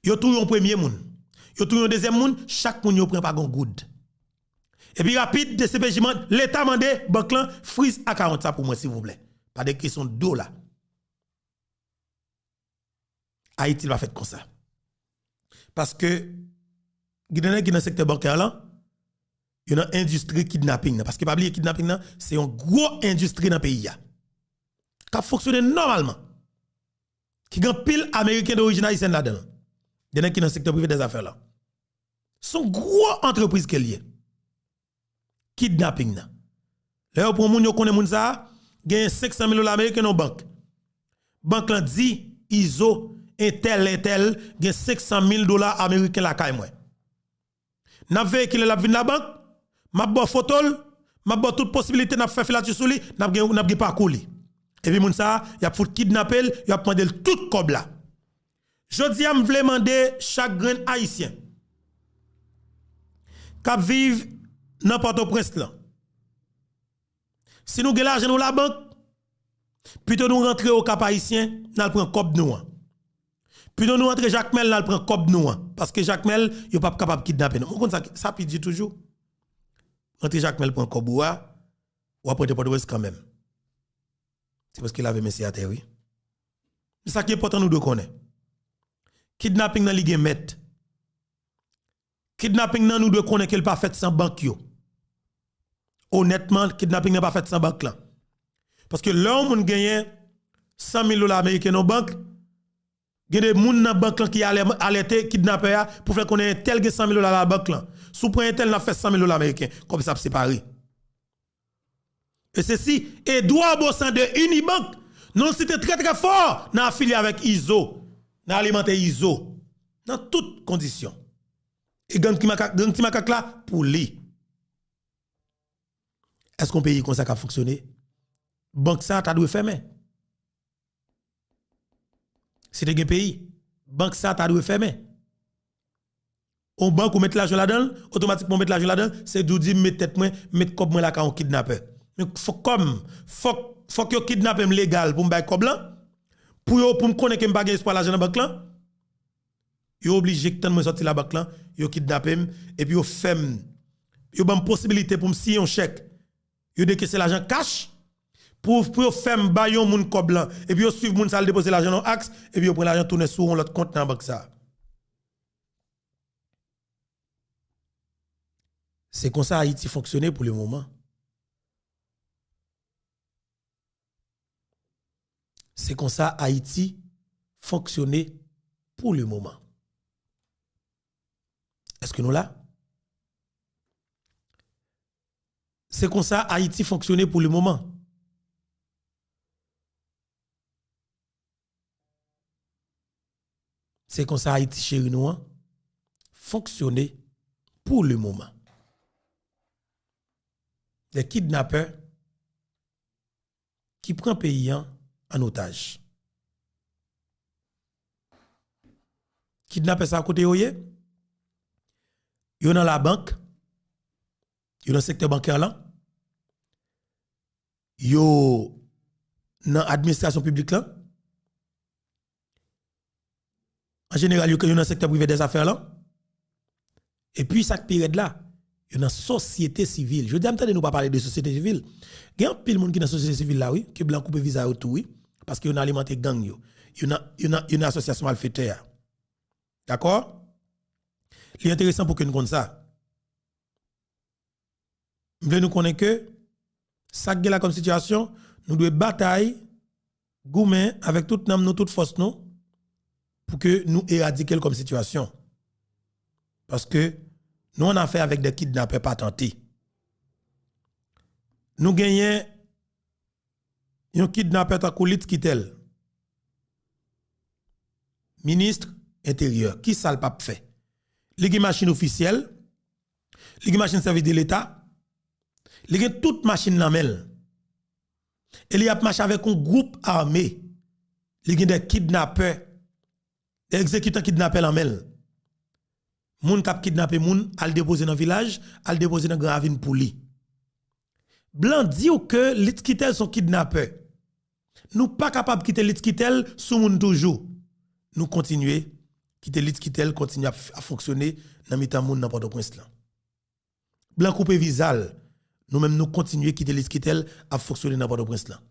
Yo touye yon premye moun. Yo touye yon dezyèm moun, chak moun yo pran pa gen yon goud. Epi rapid, D C P J mande, Leta mande, bank lan, friz akawont sa pou mwen, silvouplè. Pa de kesyon dola. Ayiti pa fèt konsa. Paske, gen de nèg ki nan sektè bankè lan, yo nan endistri kidnaping nan. Paske pa bliye kidnaping nan, se yon gwo endistri nan peyi a. K ap fonksyone nòmalman. Ki gen anpil Ameriken dorijin ayisyèn ladan l. De nèg ki nan sektè prive dèzafè lan. Se yon gwo antrepriz ke l ye. Kidnaping nan. Lè yo pran moun, yo konnen moun sa a genyen senk san mil dola ameriken nan bank. Bank lan di Izo, entèl, entèl, gen senk san mil dola ameriken lakay mwen. N ap veye kilè l ap vin labank, m ap ba w foto l, m ap ba w tout posibilite, n ap fè filati sou li, n ap gen, n ap gen pakou li. Epi moun sa a, y ap fout kidnape l, y ap mande l tout kòb la. Jodi a, m vle mande chak grenn Ayisyen k ap viv nan Pòtoprens lan, si nou gen lajan nou labank, pito nou rantre Okap Ayisyen, n al pran kòb nou an. Pito nou rantre Jakmèl, n al pran kòb nou an. Paske Jakmèl, yo p ap kapab kidnape nou. Mwen konn sa, sa pi di toujou. Rantre Jakmèl, pran kòb ou a, w ap rantre Pòtoprens kanmenm. Se paske lave men se atè, wi. Men sa ki enpòtan nou dwe konnen. Kidnaping nan li gen mèt. Kidnaping nan nou dwe konnen ke l pa fèt san bank yo. Onètman, kidnaping nan pa fèt san bank lan. Paske lè yon moun genyen san mil dola ameriken nan bank, gen de moun nan bank lan ki alè-, alète kidnapè a pou fè konnen entèl gen san mil dola nan bank lan. Si w pran entèl, n ap fè san mil dola ameriken. Kòb sa ap separe. E se si Edouard Baussan de Unibank, nou site trè, trè fò, nan afilye avèk Izo, nan alimante Izo, nan tout kondisyon. E gang Ti Makak, gang Ti Makak la, pou li. Èske yon peyi konsa ka fonksyone? Bank sa ta dwe fèmen. Si te gen peyi, bank sa ta dwe fèmen. On bank ou met lajan ladan l, otomatikman ou met lajan ladan l, se di w di m met tèt mwen, m met kòb mwen lakay on kidnapè. Men fòk kòm, fòk, fòk yo kidnape m legal pou m bay kòb lan, pou yo, pou m konnen ke m pa gen espwa lajan nan bank lan. Yo oblije tann mwen sòti labank lan, yo kidnape m, epi yo fè m, yo ban m posibilite pou m siyen yon chèk. Yo dekese lajan kach, pou, pou yo fè m bay yon moun kòb lan, epi yo swiv moun sa al depoze lajan nan yon aks, epi yo pran lajan tounen sou yon lòt kont nan bank sa. Se konsa Ayiti fonksyone pou le moman. Se konsa Ayiti fonksyone pou le moman. Èske nou la? Se konsa Ayiti fonksyone pou le moman. Se konsa Ayiti cheri nou an fonksyone pou le moman. De kidnapè ki pran peyi an an otaj. Kidnapè sa kote yo ye? Yo nan labank, yo nan sektè bankè lan, yo nan administrasyon piblik lan. An jeneral, yo, yo nan sektè prive dèzafè lan. Epi sa k pi rèd la, yo nan sosyete sivil. Jodi a m tande nou pa pale de sosyete sivil. Gen anpil moun ki nan sosyete sivil la, wi, ke blan koupe viza yo tou, wi. Paske yo nan alimante gang yo. Yo nan, yo nan, yo nan asosyasyon malfetè a. Dakò? Li enteresan pou ke n konn sa. M vle nou konnen ke sa k gen la kòm sitiyasyon, nou dwe batay, goumen avèk tout nanm nou, tout fòs nou, pou ke nou eradike l kòm sitiyasyon. Paske nou an afè avèk de kidnapè patante. Nou genyen yon kidnapè tankou Litz Quitel, minis enteryè, kisa l p ap fè? Li gen machin ofisyèl, li gen machin sèvis de leta, li gen tout machin nan men l. E li ap mache avèk yon gwoup ame. Li gen de kidnapè, de egzekitan kidnapè nan men l. Moun k ap kidnape moun, al depoze nan vilaj, al depoze nan Gran Ravin pou li. Blan di w ke Litz Quitel se yon kidnapè. Nou pa kapab kite Litz Quitel sou moun toujou. Nou kontinye kite Litz Quitel kontinye ap, ap fonksyone nan mitan moun nan Pòtoprens lan. Blan koupe viza l. Nou menm nou kontinye kite Litz Quitel ap fonksyone nan Pòtoprens lan.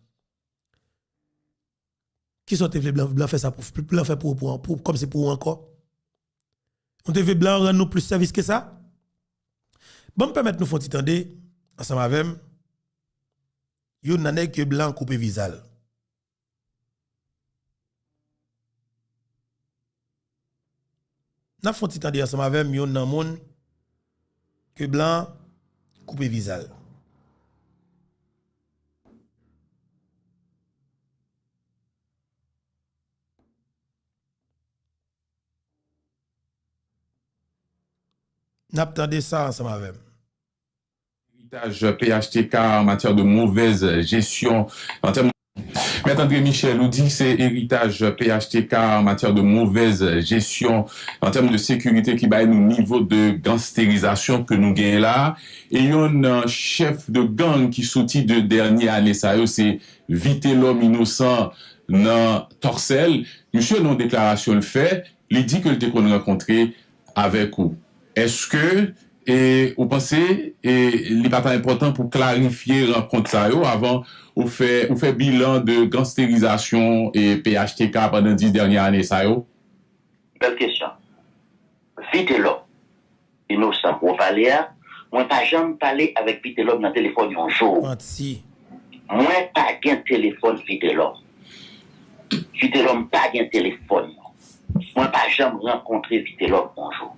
Kisa w te vle blan, blan fè sa pou, blan fè pou, pou, pou, kòmsi pou ou ankò? Nou te vle blan rann nou plis sèvis ke sa? Ban m pèmèt nou fè yon ti tande, ansanm avè m, youn nan nèg ke blan koupe viza l. N ap fè yon ti tande ansanm avè m, youn nan moun ke blan koupe viza l. N ap tande sa ansanm avè m. Héritage P H T K en matière de mauvaise gestion, en termes Mèt André Michel, ou di se eritaj P H T K en matière de mauvaise gestion, en termes de sécurité ki bay nou nivo de gansterizasyon ke nou genyen la. E yon nan chèf de gang ki soti de dènye ane sa yo, se Vitelhomme Innocent nan Tòsèl. Misye nan yon deklarasyon l fè, li di ke l te konn rankontre avèk ou. Èske e, ou panse e, li pa ta enpòtan pou klarifye rankont sa yo avan ou fè, ou fè bilan de gansterizasyon e, P H T K pandan dis dènye ane sa yo? Bèl kesyon. Vitelhomme Innocent pou w pale a, mwen pa janm pale avèk Vitelhomme nan telefòn yon jou. Manti. Mwen pa gen telefòn Vitelhomme. Vitelhomme pa gen telefòn mwen. Mwen pa janm rankontre Vitelhomme yon jou.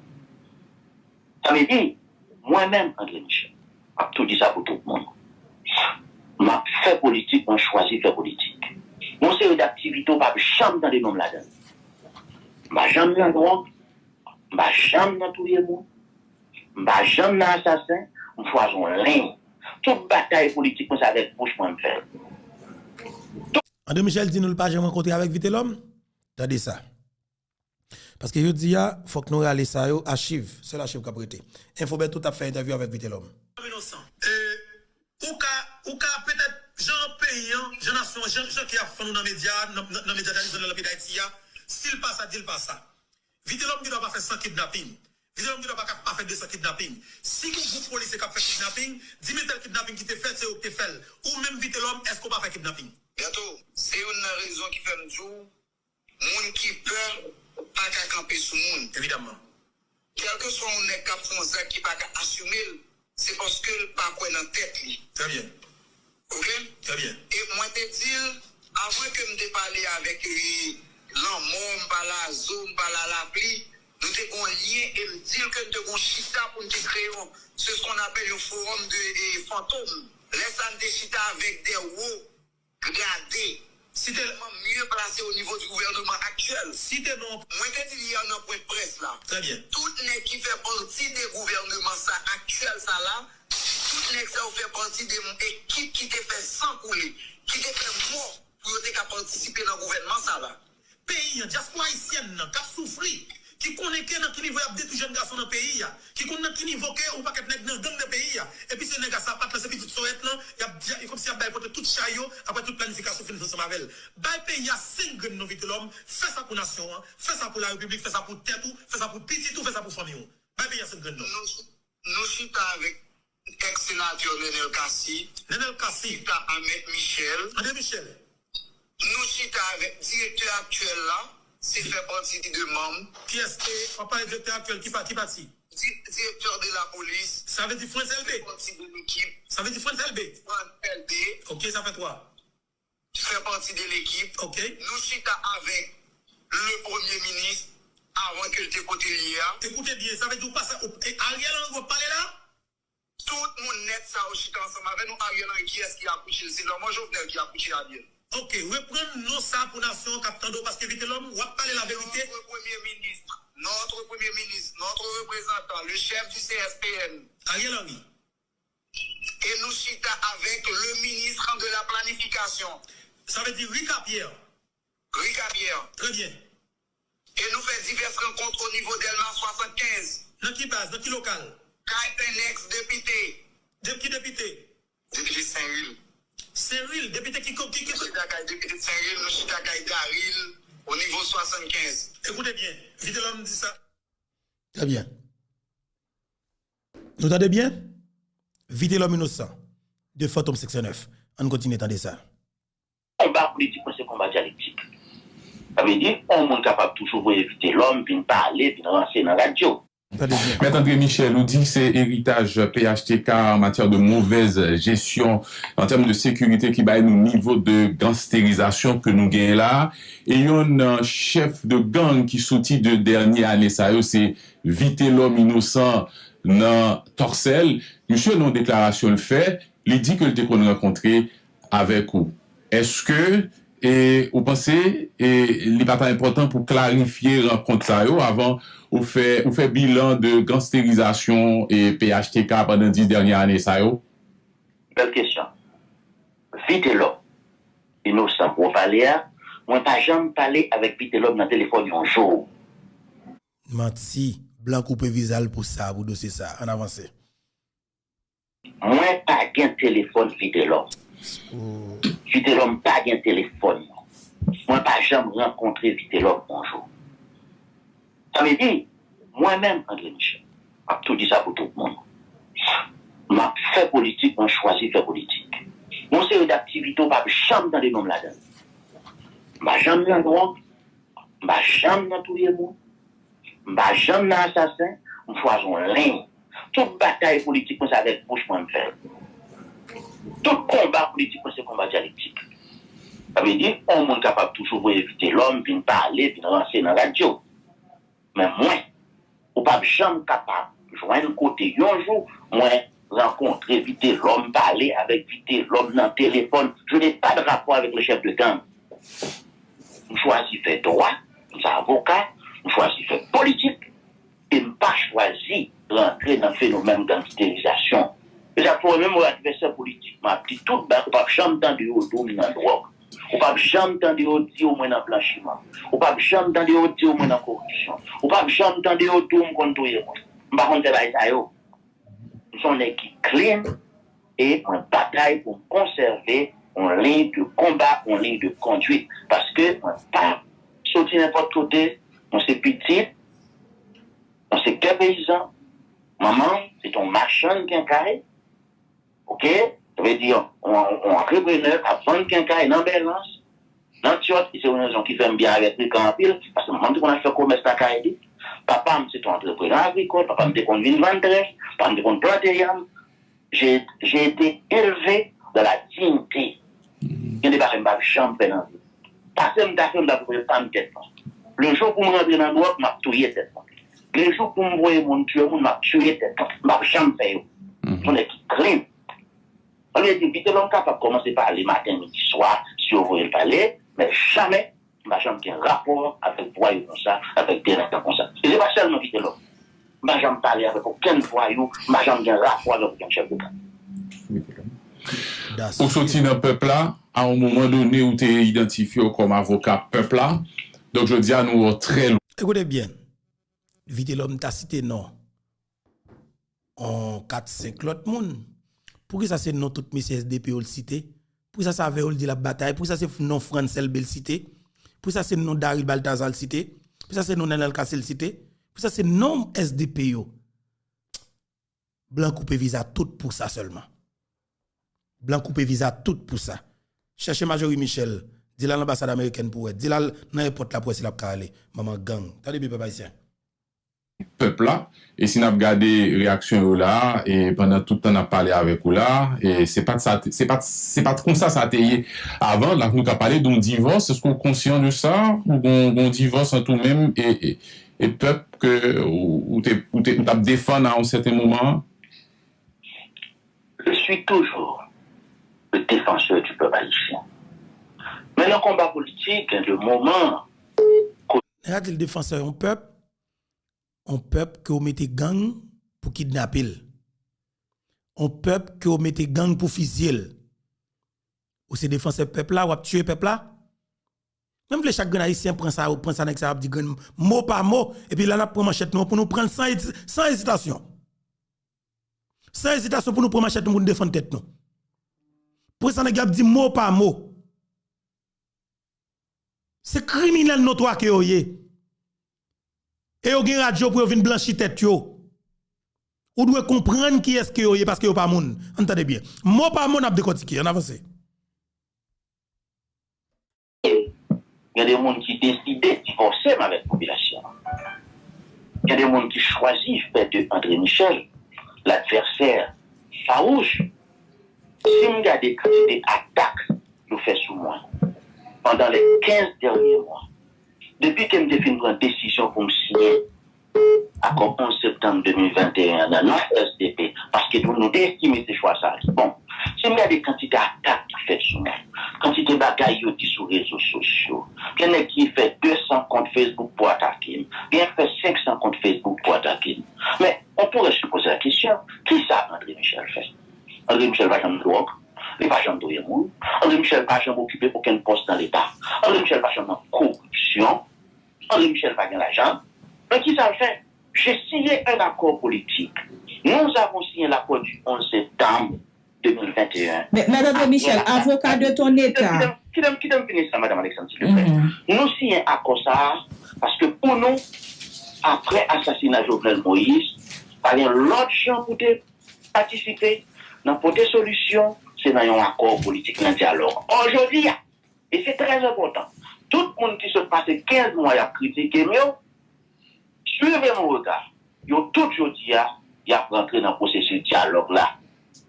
Sa vle di, mwen menm, André Michel, m ap tou di sa pou tout moun. M ap fè politik, mwen chwazi fè politik. Yon seri d aktivite ou p ap janm tande non m ladan l. M pa janm nan dwòg, m pa janm nan touye moun, m pa janm nan asasen, m chwazi yon liy. Tout batay politik mwen se avèk bouch mwen m fè l. André Michel di nou l pa janm rankontre avèk Vitelhomme. Tande sa. Paske jodi a, fòk nou rale sa yo, achiv, sèl achiv k ap rete. Enfobè tou t ap fè entèvyou avèk Vitelhomme. Inosan. E, ou ka, ou ka petèt, jan peyi an, jan nasyon an, jan, jan ke y ap fann ou nan medya, nan, nan, nan medya tradisyonèl nan peyi Dayiti a, si l pa sa, di l pa sa. Vitelhomme gen dwa pa fè san kidnaping. Vitelhomme gen dwa pa ka, pa fè de san kidnaping. Si gen yon gwoup polisye k ap fè kidnaping, di men tèl kidnaping ki te fèt, se yo ki te fè l. Ou menm Vitelhomme, èske w pa fè kidnaping? Gato, se youn nan rezon ki fè m di w, moun ki pè pa ka kanpe sou moun. Evidamman. Kèlkeswa yon nèg k ap fè yon zak ki pa ka asime l, se paske l pa kwè nan tèt li. Trè byen. Oke? Trè byen. E mwen te di l, avan ke m te pale avèk li, lanmò, m pale a zo, m pale a lapli, nou te gen yon lyen e m di l ke n te gen yon chita pou n te kreye yon, se ce qu'on appelle yon forum de e, fantòm. Lè sa a n te chita avèk dè wo grade, tèlman mye plase o nivo di gouvèneman aktyèl. Site non. Mwen te di l yè nan pwen près la. Trè byen. Tout nèg ki fè pati de gouvèneman sa aktyèl sa la, tout nèg sa yo fè pati de yon ekip ki te fè san koule, ki te fè mò pou yo te ka patisipe nan gouvèneman sa la. Peyi an, dyaspora ayisyèn nan k ap soufri, ki konnen ke nan ki nivo y ap detwi jèn gason nan peyi a, ki konn nan ki nivo ke yon pakèt nèg nan gang nan peyi a, epi se nèg a sa pa t la, se pitit sòyèt lan, y ap, y a, kòmsi y ap bay pote tout chay yo, apre tout planifikasyon fin fèt ansanm avè l. Bay peyi a senk grenn non Vitelhomme, fè sa pou nasyon an, fè sa pou larepiblik, fè sa pou tèt ou, fè sa pou pitit ou, fè sa pou fanmi w. Bay peyi a senk grenn non. Nou, nou chita avèk Èks senatè Nenel Cassy, Nenel Cassy, chita a Mèt Michel. André Michel. Nou chita avèk direktè aktyèl la, se fè pati de manm. Kiyès te, w ap pale direktè aktyèl, ki pa, ki pati? Di, direktè de lapolis. Sa vle di Frantz Elbé. Fè pati de lekip. Sa vle di Frantz Elbé. Frantz Elbé. Ok, sa fè twa. Fè pati de lekip. Ok. Nou chita avèk le premye minis avan ke l te kote l ye a. Ekoute byen, sa vle di ou pa sa, ou, e Ariel Henry w ap pale la? Tout moun nèt sa yo chita ansanm avè nou, Ariel Henry, kiyès ki akouche l? Se Lanmò Jovenel ki akouche Ariel. Ok, reprann non sa pou nasyon an k ap tande w, paske Vitelhomme, w ap pale laverite. Notre Premier ministre, notre Premier ministre, notre représentant, le chef du C S P N. Ariel Henry. E nou chita avèk le ministre de la planification. Sa vle di Ricapierre. Ricapierre. Trè byen. E nou fè divès rankont o nivo Dèlma swasannkenz. Nan ki baz, nan ki lokal? Kay en ex depite. De ki depite? Depite Senril. Senril, depite ki, ki, ki, nou chita kay depite Senril, nou chita kay Daril, o nivo swasannkenz. Ekoute byen, Vitelhomme di sa. Trè byen. Nou tande byen? Vitelhomme Innocent, de Fantom senk san nèf. Ann kontinye tande sa. Konba politik mwen se konba dyalektik. Sa vle di, yon moun kapab toujou voye Vitelhomme vin pale, vin ranse nan radyo. Tande byen. Mèt André Michel, ou di se eritaj P H T K an matyè de movèz jesyon, an tèm de sekirite ki bay nou nivo de gansterizasyon ke nou genyen la a. E yon, euh, chèf de gang ki soti de dènye ane sa yo, se Vitelhomme Innocent nan Tòsèl. Misye, nan yon deklarasyon l fè, li di ke l te konn rankontre avèk ou. Èske, e, ou panse, e, li pa ta enpòtan pou klarifye rankont sa yo avan ou fè, ou fè bilan de gansterizasyon e P H T K pandan dis dènye ane sa yo? Bèl kesyon. Vitelhomme Innocent pou w pale a, mwen pa janm pale avèk Vitelhomme nan telefòn yon jou. Manti. Blan koupe viza l pou sa, pou dosye sa. Ann avanse. Mwen pa gen telefòn Vitelhomme. Vitelhomme pa gen telefòn mwen. Mwen pa janm rankontre Vitelhomme yon jou. Sa vle di, mwen menm, André Michel, m ap tou di sa pou tout moun. M ap fè politik, mwen chwazi fè politik. Yon seri d aktivite ou p ap janm tande non m ladan l. M pa janm nan dwòg, m pa janm nan touye moun, m pa janm nan asasen, m chwazi yon liy. Tout batay politik mwen se avèk bouch mwen m fè l. Tout konba politik mwen se konba dyalektik. Sa vle di, yon moun kapab toujou voye Vitelhomme vin pale, vin ranse nan radyo. Men mwen, ou p ap janm kapab jwenn kote yon jou mwen rankontre Vitelhomme, pale avèk Vitelhomme nan telefòn. Je n'ai pas de rapport avec le chef de gang. M chwazi fè dwa, m se avoka, m chwazi fè politik, e m pa chwazi rantre nan fenomèn gangsterizasyon. E sa k fè w menm yon advèsè politik, m ap di tout bagay, ou p ap janm tande yo di w m nan dwòg. Ou p ap janm tande yo di w mwen nan blanchiman. Ou p ap janm tande yo di w mwen nan koripsyon. Ou p ap janm tande yo di w m konn touye moun. M pa konn fè bagay sa yo. M se yon nèg ki clean e mwen batay pou m konsève yon liy de konba, yon liy de kondwit. Paske mwen pa soti nenpòt kote, mwen se pitit yon sektè peyizan. Manman m se te yon machann kenkay. Oke? Sa vle di yon, yon, yon antreprenè k ap vann kenkay nan Bèlans, nan Tyòt, e se yon rezon ki fè m byen avèk Rican anpil, paske manman m te konn al fè komès lakay li. Papa m se te yon antreprenè agrikòl, papa m te konn vin vann trèf, papa m te konn plante yanm. J'ai, j'ai été élevé dans la dignité. Gen de bagay m p ap janm fè nan vi m. Pase m ta fè, m ta voye pa m tèt mwen. Le jou pou m rantre nan dwòg, m ap touye tèt mwen. Le jou pou m voye moun tiye moun, m ap tiye tèt mwen. M p ap janm fè yo. M se yon nèg ki clean. Sa vle di, Vitelhomme kapab kòmanse pale maten, midi, swa, si yo voye l pale, men jamè, m pa janm gen rapò avèk vwayou konsa, avèk delenkan konsa. E se pa sèlman Vitelhomme. M pa janm pale avèk okenn vwayou, m pa janm gen rapò avèk okenn chèf de gang. Ou soti nan pèp la, a yon moman done ou te idantifye w kòm avoka pèp la. Donk jodi a nou wè w trè lwen. Ekoute byen, Vitelhomme ta site non on kat senk lòt moun. Poukisa se non tout mesye S D P yo l site? Poukisa se avè yo l di l ap batay? Poukisa se non Frantz Elbé l site? Poukisa se non Daryl Balthazar l site? Poukisa se non Nenel Cassy l site? Poukisa se non S D P yo? Blan koupe viza tout pou sa sèlman. Blan koupe viza tout pou sa. Chèche Marjorie Michel, di l al anbasad amerikèn pou wè, di l al nan èpòt la pou wè si l ap ka ale. Manman gang. Tande byen pèp ayisyen. pèp la. E si n ap gade reyaksyon yo la, e pandan tout tan n ap pale avèk ou la, e se pa t sa, se pa t, se pa t konsa sa te ye avan. La, nou ka pale de yon divòs. Èske w konsyan de sa? Ou gon, gon divòs ant ou menm e, e, e pèp ke ou, ou te, ou te, ou t ap defann a yon sèten moman? Je suis toujours le défenseur du peuple haïtien. Men nan konba politik, gen de moman. Nèg la di l defansè yon pèp, yon pèp ke w mete gang pou kidnape l. Yon pèp ke w mete gang pou fizye l. Ou se defansè pèp la, w ap tiye pèp la? Mwen m vle chak grenn ayisyen pran sa, pran sa nèg sa ap di grenn mo pa mo, epi la n ap pran manchèt nou an pou nou pran l san, san ezitasyon. San ezitasyon pou nou pran manchèt nou pou nou defann tèt nou. Pran sa nèg yo ap di mo pa mo. Se kriminèl notwa ke yo ye. E yo gen radyo pou yo vin blanchi tèt yo. Ou dwe konprann kiyès ke yo ye paske yo pa moun. Ann tande byen. Mo pa mo n ap dekòtike. Ann avanse. Gen de moun ki deside divòse m avèk popilasyon an. Gen de moun ki chwazi fè de André Michel ladvèsè fawouch. Si m gade kantite atak yo fè sou mwen pandan lè kenz dènye mwa, depi ke m te fin pran desizyon pou m siyen akò onz septanm de mil venteyen an nan non S D P, paske nou, nou te estime se chwa sa a ki bon. Si m gade kantite atak ki fèt sou mwen, kantite bagay yo di sou rezo sosyo, gen nèg ki fè de san kont Facebook pou atake m, gen nèg ki fè senk san kont Facebook pou atake m. Men, on pourrait se poser la question, kisa André Michel fè? André Michel pa janm dwòg, li pa janm touye moun, André Michel pa janm okipe okenn pòs nan Leta, André Michel pa janm nan koripsyon, André Michel pa gen lajan. Men kisa l fè? J'ai signé un accord politique. Nous avons signé l'accord du onze septembre deux mille vingt et un. Mèt André Michel, avocat de ton état. Kite m fini sa, Madame Alexandre, silvouplè. Nou siyen akò sa a paske pou nou, apre asasina Jovenel Moïse, pa gen lòt jan pou te patisipe nan pote solisyon, se nan yon akò politik, nan dyalòg. Ò, jodi a, e se trè enpòtan, tout moun ki sot pase kenz mwa y ap kritike m yo, suivez mon regard, yo tout jodi a, y ap rantre nan pwosesis dyalòg la.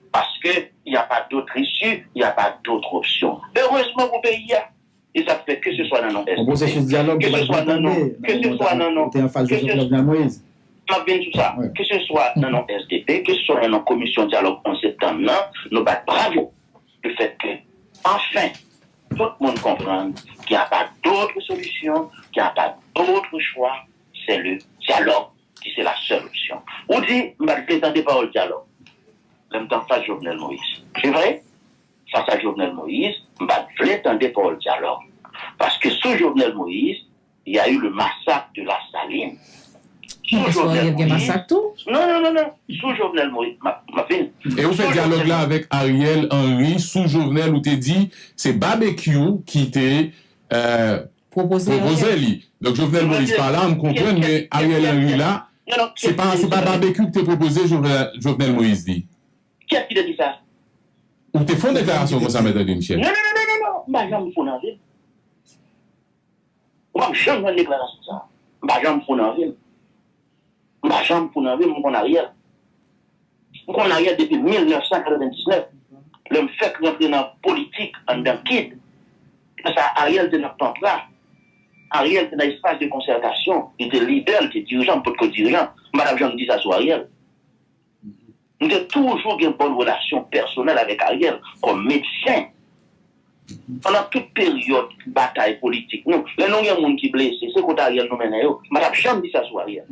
Paske y a pa dòt isi, y a pa dòt opsyon. Erezman pou peyi a. E sa k fè ke se swa nan non S D P, ke se swa nan non, ke se swa nan non, ke se swa, m ap vin sou sa, ke se swa nan non S D P, ke se swa nan non komisyon dyalòg onz septanm nan, nou bat bravo. Le fait que, enfin, tout moun konprann qu'il n'y a pas d'autre solution, qu'il n'y a pas d'autre choix, c'est le dialogue qui c'est la seule option. Ou di, m pa t vle tande pawòl dyalòg lè m t anfas Jovenel Moïse. Se vre, fas a Jovenel Moïse, m pa t vle tande pawòl dyalòg. Paske sou Jovenel Moïse, il y a eu le massacre de la Saline. Sou Jovenel Moïse. Non, non, non, non. Sou Jovenel Moïse, m ap vin. E ou fè dyalòg la avèk Ariel Henry sou Jovenel, ou te di se Babekyou ki te pwopoze li. Donk Jovenel Moïse pa la, m konprann, men Ariel Henry la. Se pa, se pa Babekyou ki te pwopoze Jovenel Moïse li. Kiyès ki te di sa? Ou te fè yon deklarasyon konsa, Mèt André Michel? Non, non, non, non, non, non. M pa janm fou nan vi m. Ou p ap janm jwenn deklarasyon sa. M pa janm fou nan vi m. M pa janm fou nan vi m, m konn Ariel. M konn Ariel depi mil nèf san katrevendiznèf, lè m fèk rantre nan politik anndan kid. Lè sa a, Ariel te nan Panpra. Ariel te nan espas de konsètasyon. Li te lidè, li te dirijan, m potko dirijan. M pa t ap janm di sa sou Ariel. M te toujou gen bòn relasyon pèsonèl avèk Ariel kòm medsen. Pandan tout peryòd batay politik nou, lè nou gen moun ki blese, se kote Ariel nou mennen yo. M pa t ap janm di sa sou Ariel.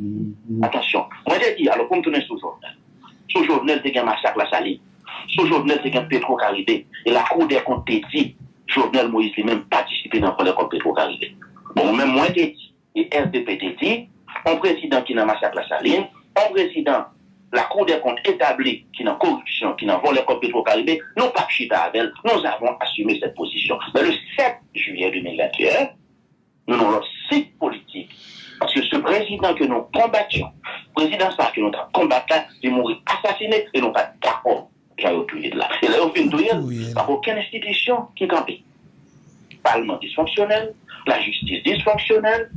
Atansyon. Mwen te di, alò, pou m tounen sou Jovenel. Sou Jovenel te gen masak Lasalin. Sou Jovenel te gen Petro Karibe. E Lakou dè kont te di, Jovenel Moïse li menm patisipe nan vòlè kòb Petro Karibe. Bon, mwen menm, mwen te di, e S D P te di, yon prezidan ki nan masak Lasalin, yon prezidan Lakou dè kont etabli ki nan koripsyon, ki nan vòlè kòb Petro Karibe, nou p ap chita avè l, nous avons assumé cette position. Men le sept juillet deux mille vingt et un, nou nan lòt sik politik. Paske se prezidan ke nou konbatyon, prezidan sa ke nou t ap konbat la, li mouri asasine e nou pa t dakò jan yo touye l la. E lè yo fin touye l, pa gen okenn enstitisyon ki kanpe. Palman disfonksyonèl, lajistis disfonksyonèl.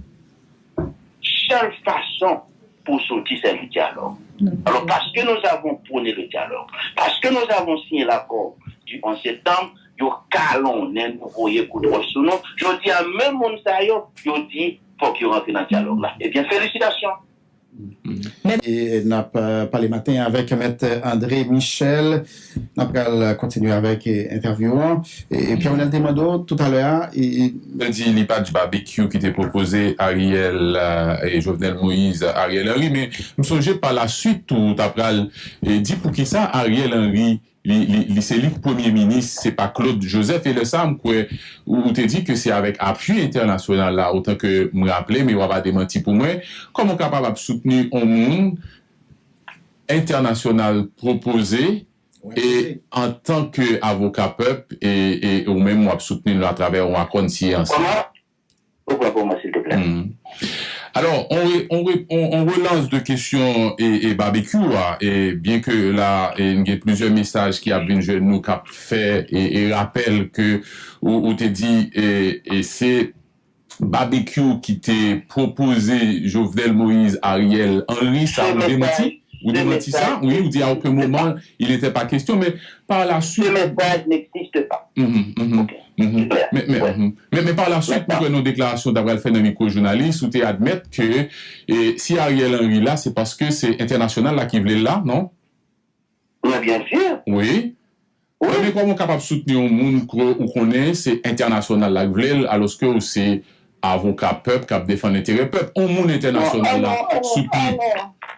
Sèl fason Pou soti, c'est le dialogue. Alors, parce que nous avons prôné le dialogue, parce que nous avons signé l'accord du onze septembre, yo kalonnen nou, voye kout wòch sou nou. Jodi a, menm moun sa yo, yo di fòk yo rantre nan dyalòg la. Ebyen, felisitasyon. E n ap pale maten avèk Mèt André Michel. N ap pral kontinye avèk entèvyou an. E Pierre Renel te mande w toutalè a. L di li pa t babekyou ki te pwopoze Ariel e Jovenel Moïse Ariel Henry, men m sonje pa la swit tou ou ta pral di poukisa Ariel Henry li, li, li se li k premye minis, se pa Claude Joseph. E lè sa a, m kwè ou, ou te di ke se avèk apui entènasyonal la, otan ke m raple, men w a pa demanti pou mwen. Kòman w kapab ap soutni yon moun entènasyonal pwopoze e antanke avoka pèp e, e ou menm w ap soutni l atravè yon akò n siyen ansanm? Ou pran pou mwen, silteplè. Alò, on, on, on relans de kesyon e, e babekyou a, e byen ke la e, n gen plizyè mesaj ki ap vin jwenn nou k ap fè e, e rapèl ke ou, ou te di e, e se babekyou ki te pwopoze Jovenel Moïse Ariel Henry, sa ou demanti? Ou demanti sa? Wi, ou di à aucun moment il n'était pas question, men par la suite. Ce message n'existe pas. Mhm, mhm, mhm. Men, men, mhm. Men, men par la suite, m kwè nan deklarasyon w ta pral fè nan mikwo jounalis, ou te admèt ke e, si Ariel Henry la, se paske se entènasyonal la ki vle l la, non? Men byen si. Wi. Wi. Men kòman w kapab soutni yon moun ke ou konnen se entènasyonal la k vle l, alòske ou se avoka pèp k ap defann enterè pèp. On moun entènasyonal la ap soutni.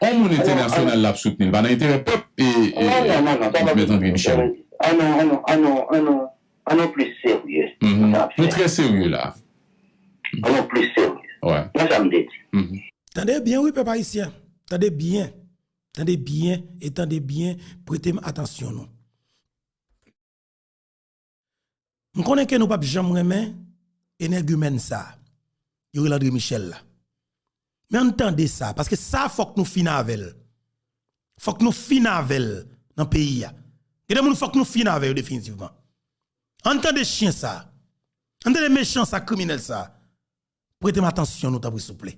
On moun entènasyonal la ap soutni l. Pa nan enterè pèp e, e, e Mèt André Michel. Ann nou, ann nou, ann nou, ann nou, ann nou plis serye. Nou trè serye la. Ann nou plis serye. Nan sa m te di. Tande byen wi, pèp ayisyen. Tande byen. Tande byen e tande byen, prete m atansyon nou. M konnen ke nou p ap janm renmen enègimèn sa a, yo rele André Michel la. Men ann tande sa, paske sa fòk nou fin avè l. Fòk nou fin avè l nan peyi a. Gen de moun fòk nou fin avè yo definitivman. Ann tande chen sa a. Ann tande mechan sa a, kriminèl sa a. Prete m atansyon nou tanpri souple,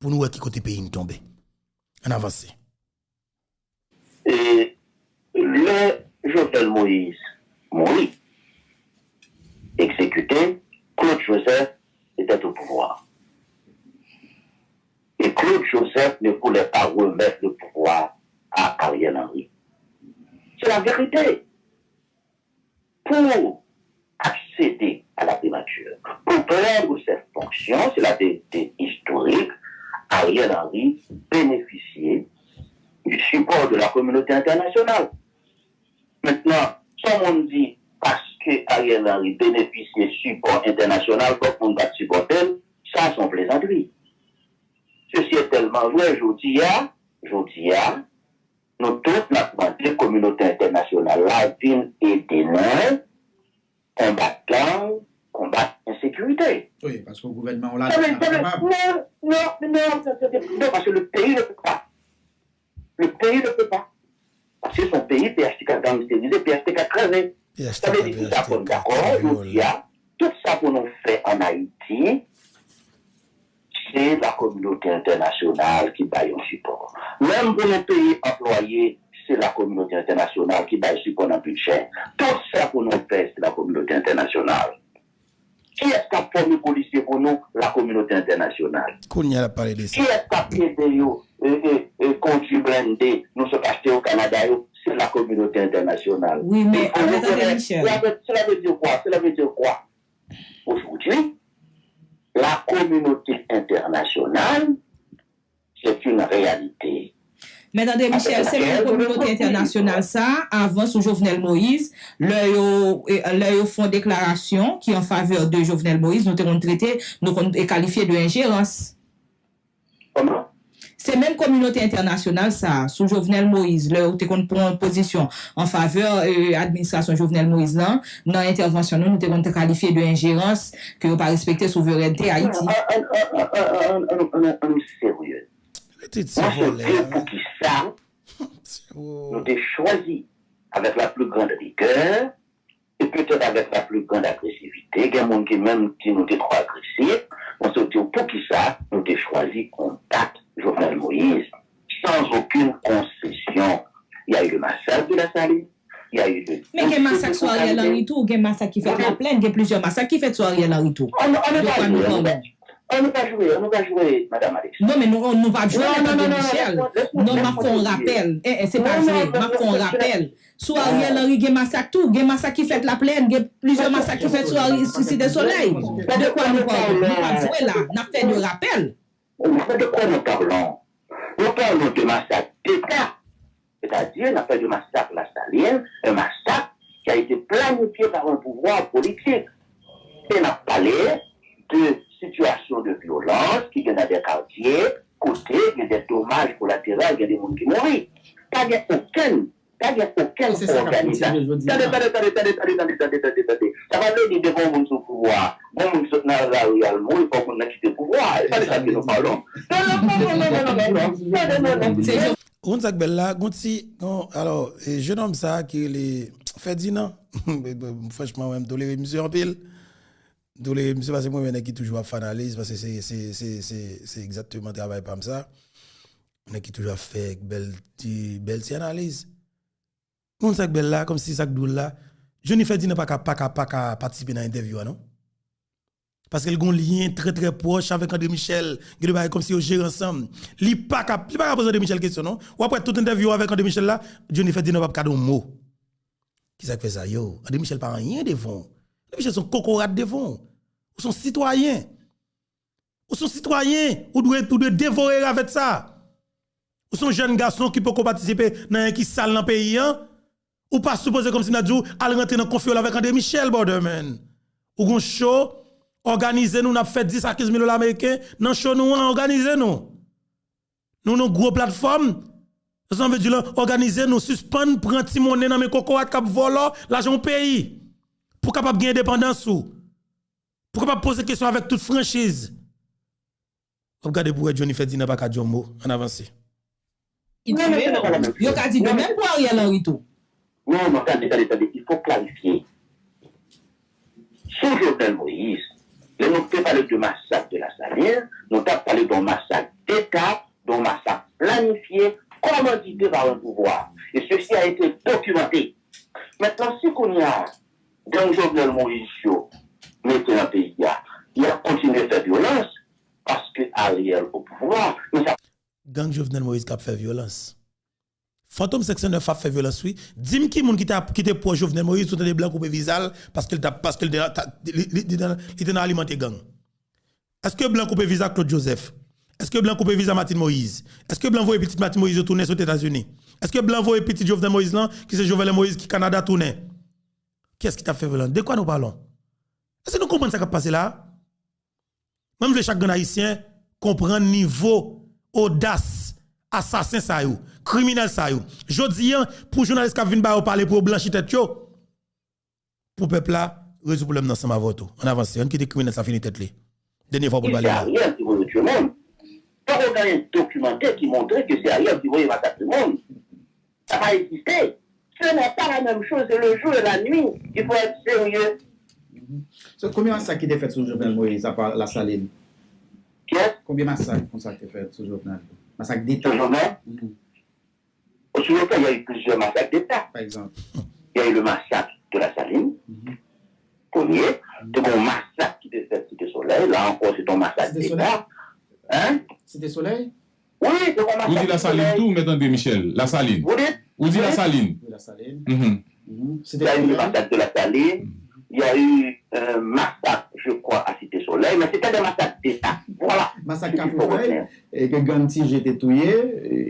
pou nou wè ki kote peyi n tonbe. Ann avanse. E lè Jovenel Moïse mouri, egzekite, Claude Joseph était au pouvoir. Et Claude Joseph ne voulait pas remettre le pouvoir à Ariel Henry. C'est la vérité. Pour accéder à la primature, pour prendre cette fonction, c'est la vérité historique, Ariel Henry bénéficiait du support de la communauté internationale. Maintenant, sa moun di, paske Ariel Henry benefisye sipò entènasyonal, fòk moun pa t sipòte l, sa se yon plezantri. Sesi est tellement vrai, jodi a, jodi a, nou tout n ap mande kominote entènasyonal la vin ede nou konbat gang, konbat ensekirite. Wi, paske gouvènman w la pa kapab. Non, non, non, non, paske le pays ne peut pas. Le pays ne peut pas. Paske se yon peyi P H T K gangsterize, P H T K kraze. Sa vle di tout sa pou n dakò, jodi a, tout sa pou nou fè ann Ayiti, se lakominote entènasyonal ki bay yon sipò. Menm pou nou peye anplwaye, se lakominote entènasyonal ki bay sipò nan bidjè. Tout sa pou nou fè, se lakominote entènasyonal. Kiyès k ap fòme polisye pou nou? Lakominote entènasyonal. Kiyès k ap ede yo e, e, e, kondui blende nou sot achte yo Kanada yo? Se lakominote entènasyonal. Wi, men, Mèt André Michel. Cela veut dire quoi? Cela veut dire quoi? Aujourd'hui, la communauté internationale, c'est une réalité. Mèt André Michel, se menm kominote entènasyonal sa a, avan sou Jovenel Moïse, lè yo, lè yo fè yon deklarasyon ki an favè de Jovenel Moïse, nou te konn trete, nou konn kalifye de enjerans. Kòman? Se menm kominote entènasyonal sa a, sou Jovenel Moïse, lè yo te konn pran pozisyon an favè administrasyon Jovenel Moïse lan, nan entèvansyon nou, nou te konn kalifye de enjerans, ke yo pa respekte souverènte Ayiti. Ann nou serye. Mwen se di w poukisa nou te chwazi, avec la plus grande rigueur et peut-être avec la plus grande agressivité, gen moun ki menm di nou te twò agresif, mwen se di w poukisa nou te chwazi konbat Jovenel Moïse, sans aucune concession. Il y a eu le massacre de la Saline, il y a eu le... Men gen masak sou Ariel Henry tou, gen masak ki fèt Laplèn, gen plizyè masak ki fèt sou Ariel Henry tou. On ne va jouer, on ne va jouer, on ne va jouer, Madame Alex. Non, men nou, nou p ap jwe avèk André Michel. Non, m ap fè yon rapèl. Eh, eh, se pa jwe, m ap fè yon rapèl. Sou Ariel Henry gen masak tou, gen masak ki fèt Laplèn, gen plizyè masak ki fèt sou Ari-, sou Site Solèy. De kwa nou pale? Nou p ap jwe la, n ap fè de rapèl. Mais de quoi nous parlons? Nous parlons de massacre d'État. C'est-à-dire, n ap pale de masak Lasalin, un massacre qui a été planifié par un pouvoir politique. E n ap pale de sitiyasyon de vyolans ki gen nan de katye, kote gen de domaj kolateral, gen de moun ki mouri. Pa gen okenn, pa gen okenn òganizasyon. Tande, tande, tande, tande, tande, tande, tande, tande, tande. Sa pa vle di devan yon moun sou pouvwa, yon moun ki sot nan lari al mouri, fòk moun nan kite pouvwa. E pa de sa ke nou pale. Non, non, non, non, non, non, non, non. Tande, non, non. Ou konn sa k bèl la? Gon ti, gon, alò, e, jenòm sa a ki rele Ferdinand, franchman, mwen, m tolere misye anpil. M tolere misye paske mwen menm nèg ki toujou ap fè analiz, paske se, se, se, se, se egzakteman travay pa m sa. Nèg ki toujou ap fè bèl ti, bèl ti analiz. Ou konn sa k bèl la, kòmsi sa k dwòl la, Johnny Ferdinand pa ka, pa ka, pa ka patisipe nan entèvyou a, non? Paske l gon lyen trè, trè pwòch avèk André Michel. Gen de bagay kòmsi yo jere ansanm. Li pa ka, li pa ka poze André Michel kesyon, non. W ap wè tout entèvyou avèk André Michel la, Johnny Ferdinand p ap ka di yon mo. Kisa k fè sa? Yo, André Michel pa anyen devan w. André Michel se yon kokorat devan w. Ou se yon sitwayen. Ou se yon sitwayen. Ou dwe, ou dwe devore ravèt sa. Ou se yon jèn gason ki poko patisipe nan anyen ki sal nan peyi an. Ou pa sipoze kòmsi m ta di w al rantre nan konfli w la avèk André Michel, brother man. Ou gon show, òganize nou, n ap fè dis a kenz mil dola ameriken nan show nou an, òganize nou. Nou nan gwo platfòm. Sa vle di la, òganize nou, sispann pran ti monnen nan men kokorat k ap vòlò lajan yon peyi. Pou kapab gen endepandans ou. Pou kapab poze kesyon avèk tout franchiz. W ap gade pou wè Johnny Ferdinand pa ka di yon mo. Ann avanse. Ki tire yo. Yo ka di de menm pou Ariel Henry tou. Non, non, tande, tande, tande, il faut clarifier. Sou Jovenel Moïse, lè nou te pale de masak de Lasalin, nou t ap pale de yon masak deta, de yon masak planifye, kòmandite pa yon pouvwa. E sesi a ete dokimanté. Mentnan, si kounye a, gang Jovenel Moïse yo mete nan peyi a, y ap kontinye fè vyolans, paske Ariel o pouvwa, men sa... Gang Jovenel Moïse k ap fè vyolans. Fantom senk san nèf ap fè vyolans, wi. Di m ki moun ki te, ki te pwòch Jovenel Moïse, ou tande blan koupe viza l, paske l t ap, paske l te, ta, li, li, li te, li te nan alimante gang. Èske blan koupe viza Claude Joseph? Èske blan koupe viza Martine Moïse? Èske blan voye pitit Martine Moïse yo tounen sot Etazini? Èske blan voye pitit Jovenel Moïse lan, ki se Jovenel Moïse ki Kanada, tounen? Kiyès ki t ap fè vyolans? De kwa nou palon? Èske nou konprann sa k ap pase la a? Mwen, m vle chak grenn Ayisyen konprann nivo odas asasen sa yo, kriminèl sa yo. Jodi a, pou jounalis k ap vin ba yo pale pou yo blanchi tèt yo, pou pèp la rezoud pwoblèm nan ansanm avè w tou. Ann avanse, ann kite kriminèl sa fini tèt li. Dènye fwa pou n pale la. Se Ariel ki voye yo tiye moun. Poko gen dokimantè ki montre ke se Ariel ki voye masakre moun. Sa pa egziste. Ce n'est pas la même chose, c'est le jour et la nuit. Il faut être sérieux. So, konbyen masak ki te fèt sou Jovenel Moïse, apa Lasalin? Kiyès? Konbyen masak konsa ki te fèt sou Jovenel? Masak deta. Sou Jovenel? Sou Jovenel, il y a eu plusieurs massacres d'État. Pa egzanp. Il y a eu le massacre de la Saline. Premye, te gen yon masak ki te fèt Site Solèy. La ankò, se te yon masak deta. Hein? Site Solèy? Wi, te gen yon masak. Ou di Lasalin tou, Mèt André Michel? Lasalin. Vous dites? Ou di Lasalin? Wi, Lasalin. Mhm. Mhm. Il y a eu le massacre de la Saline. Il y a eu un massacre, je crois, à Cité Soleil, mais c'était des massacres d'État. Voilà. Masak Kafou Fèy, e ke gang Ti Je te touye,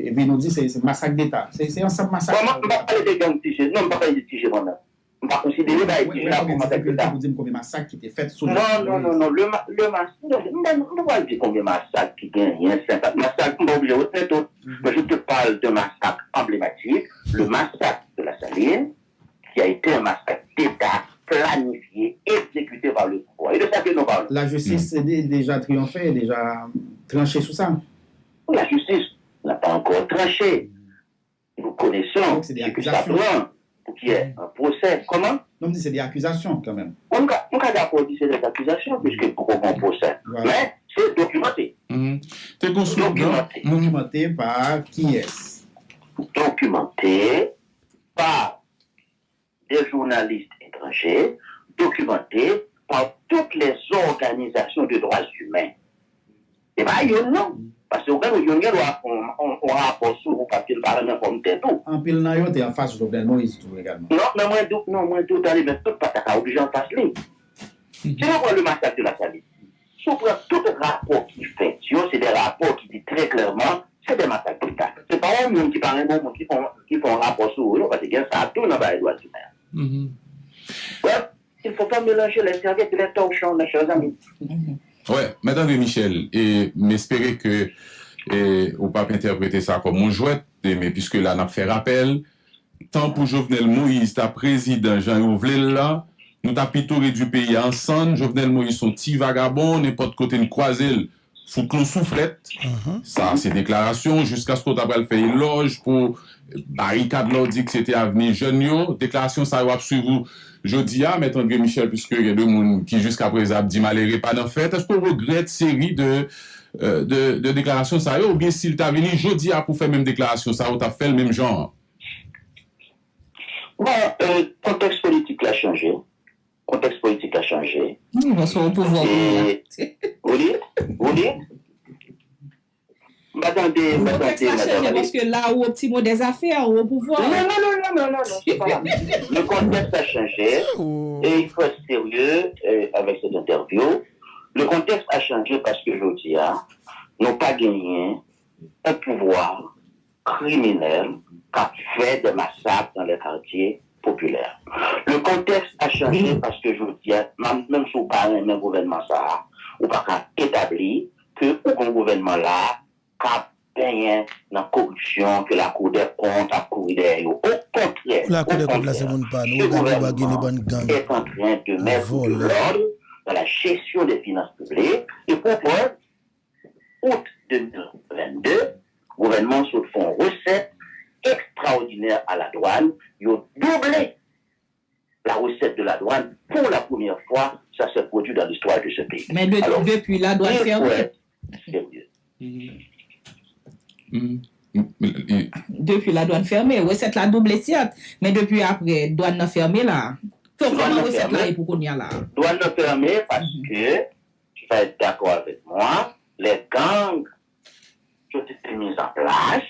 epi nou di se, se masak deta. Se, se ansanm masak. Bon, m pa pale de gang Ti Je. Non, m pa pale de Ti Je mwen menm. M pa konsidere bagay Ti Je la kòm masak deta. Pou di m konbyen masak ki te fèt sou... Non, non, non, non. Le, ma, le mas, non, m pa, m pa pral di konbyen masak ki genyen, senkant masak, m pa oblije retni tout. Mais je te parle d'un massacre emblématique, le massacre de la Saline, qui a été un massacre d'État planifié, exécuté par le pouvoir. Et de ça que nous parlons. Lajistis deja triyonfe, deja tranche sou sa. La justice n'a pas encore tranché. Nous connaissons ce que ça prend pour qu'il y ait un procès. Comment? Non, m di se de akizasyon kanmenm. Mwen ka, mwen ka dakò di se de akizasyon, puisque poko gen pwosè. Men, se dokimanté. Te gen slogan, Dokimante. Dokimante pa kiyès? Dokimante pa de jounalis etranje, dokimante pa tout lè zòganizasyon de dwa imen. Se pa youn non. Paske ou gen youn gen dwa fè yon rapò sou ou paske l pa renmen fòm tèt ou. Anpil nan yo te anfas Jovenel Moïse tou egalman. Non, men mwen di w, non, mwen di w, tande, men tout pa ta ka oblije anfas li. Si nou pran le masak de Lasalin, si w pran tout rapò ki fèt yo, se de rapò ki di trè klèman, se de masak de leta. Se pa yon moun ki pa renmen yon moun ki fè yon rapò sou ou, non, paske gen sa tou nan bagay dwa imen. Bref, il faut pas mélanger les serviettes et les torchons, mes chers amis. Wè, Mèt André Michel, e m espere ke e, ou p ap entèprete sa kòm yon jwèt, e, men piske la n ap fè rapèl, tan pou Jovenel Moïse ta prezidan jan yo vle l la, nou ta pito redui peyi a an sann, Jovenel Moïse se yon ti vagabon, nenpòt kote n kwaze l, fout l yon souflèt. Sa se deklarasyon, jiskaske w ta pral fè elòj pou barikad la w di ke se te avni jèn yo. Deklarasyon sa yo ap swiv ou jodi a, Mèt André Michel, piske gen de moun ki jiskaprezan ap di malere pa nan fèt. Èske w regrèt seri de, de, de deklarasyon sa yo, oubyen si l ta vini jodi a pou fè menm deklarasyon sa yo, w t ap fè l menm jan an? Bon, kontèks politik la chanje. Kontèks politik la chanje. Wi, paske w o pouvwa kounye a. Ou li? Ou li? M pa tande, m pa tande, madanm Alice. Kontèks la chanje paske la ou optimo des affaires, ou o pouvwa. Non, non, non, non, non, non, non, se pa la. Le contexte a changé et il faut être sérieux euh, avec cette interview. Le contexte a changé paske jodi a, nou pa genyen yon pouvwa kriminèl k ap fè de masak dans les quartiers populaires. Le contexte a changé paske jodi a, menm si w pa renmen gouvènman sa a, ou pa ka etabli ke ou gon gouvènman la k ap benyen nan koripsyon ke Lakou dè Kont ap kouri dèyè yo. Okontrè, okontrè, ce gouvernement est en train de mettre de l'ordre dans la gestion des finances publiques et pour preuve, out de mil vennde, gouvènman sot fè yon resèt ekstraòdinè a ladwàn, yo double la recette de la douane pour la première fois, ça s'est produit dans l'histoire de ce pays. Men depi ladwann fèmen. Depi ladwann fèmen, resèt la double sèt, men depi apre dwann nan fèmen la. Kòman resèt la ye pou kounye a la? Dwann nan fèmen paske, tu vas être d'accord avec moi, les gangs qui ont été mis en place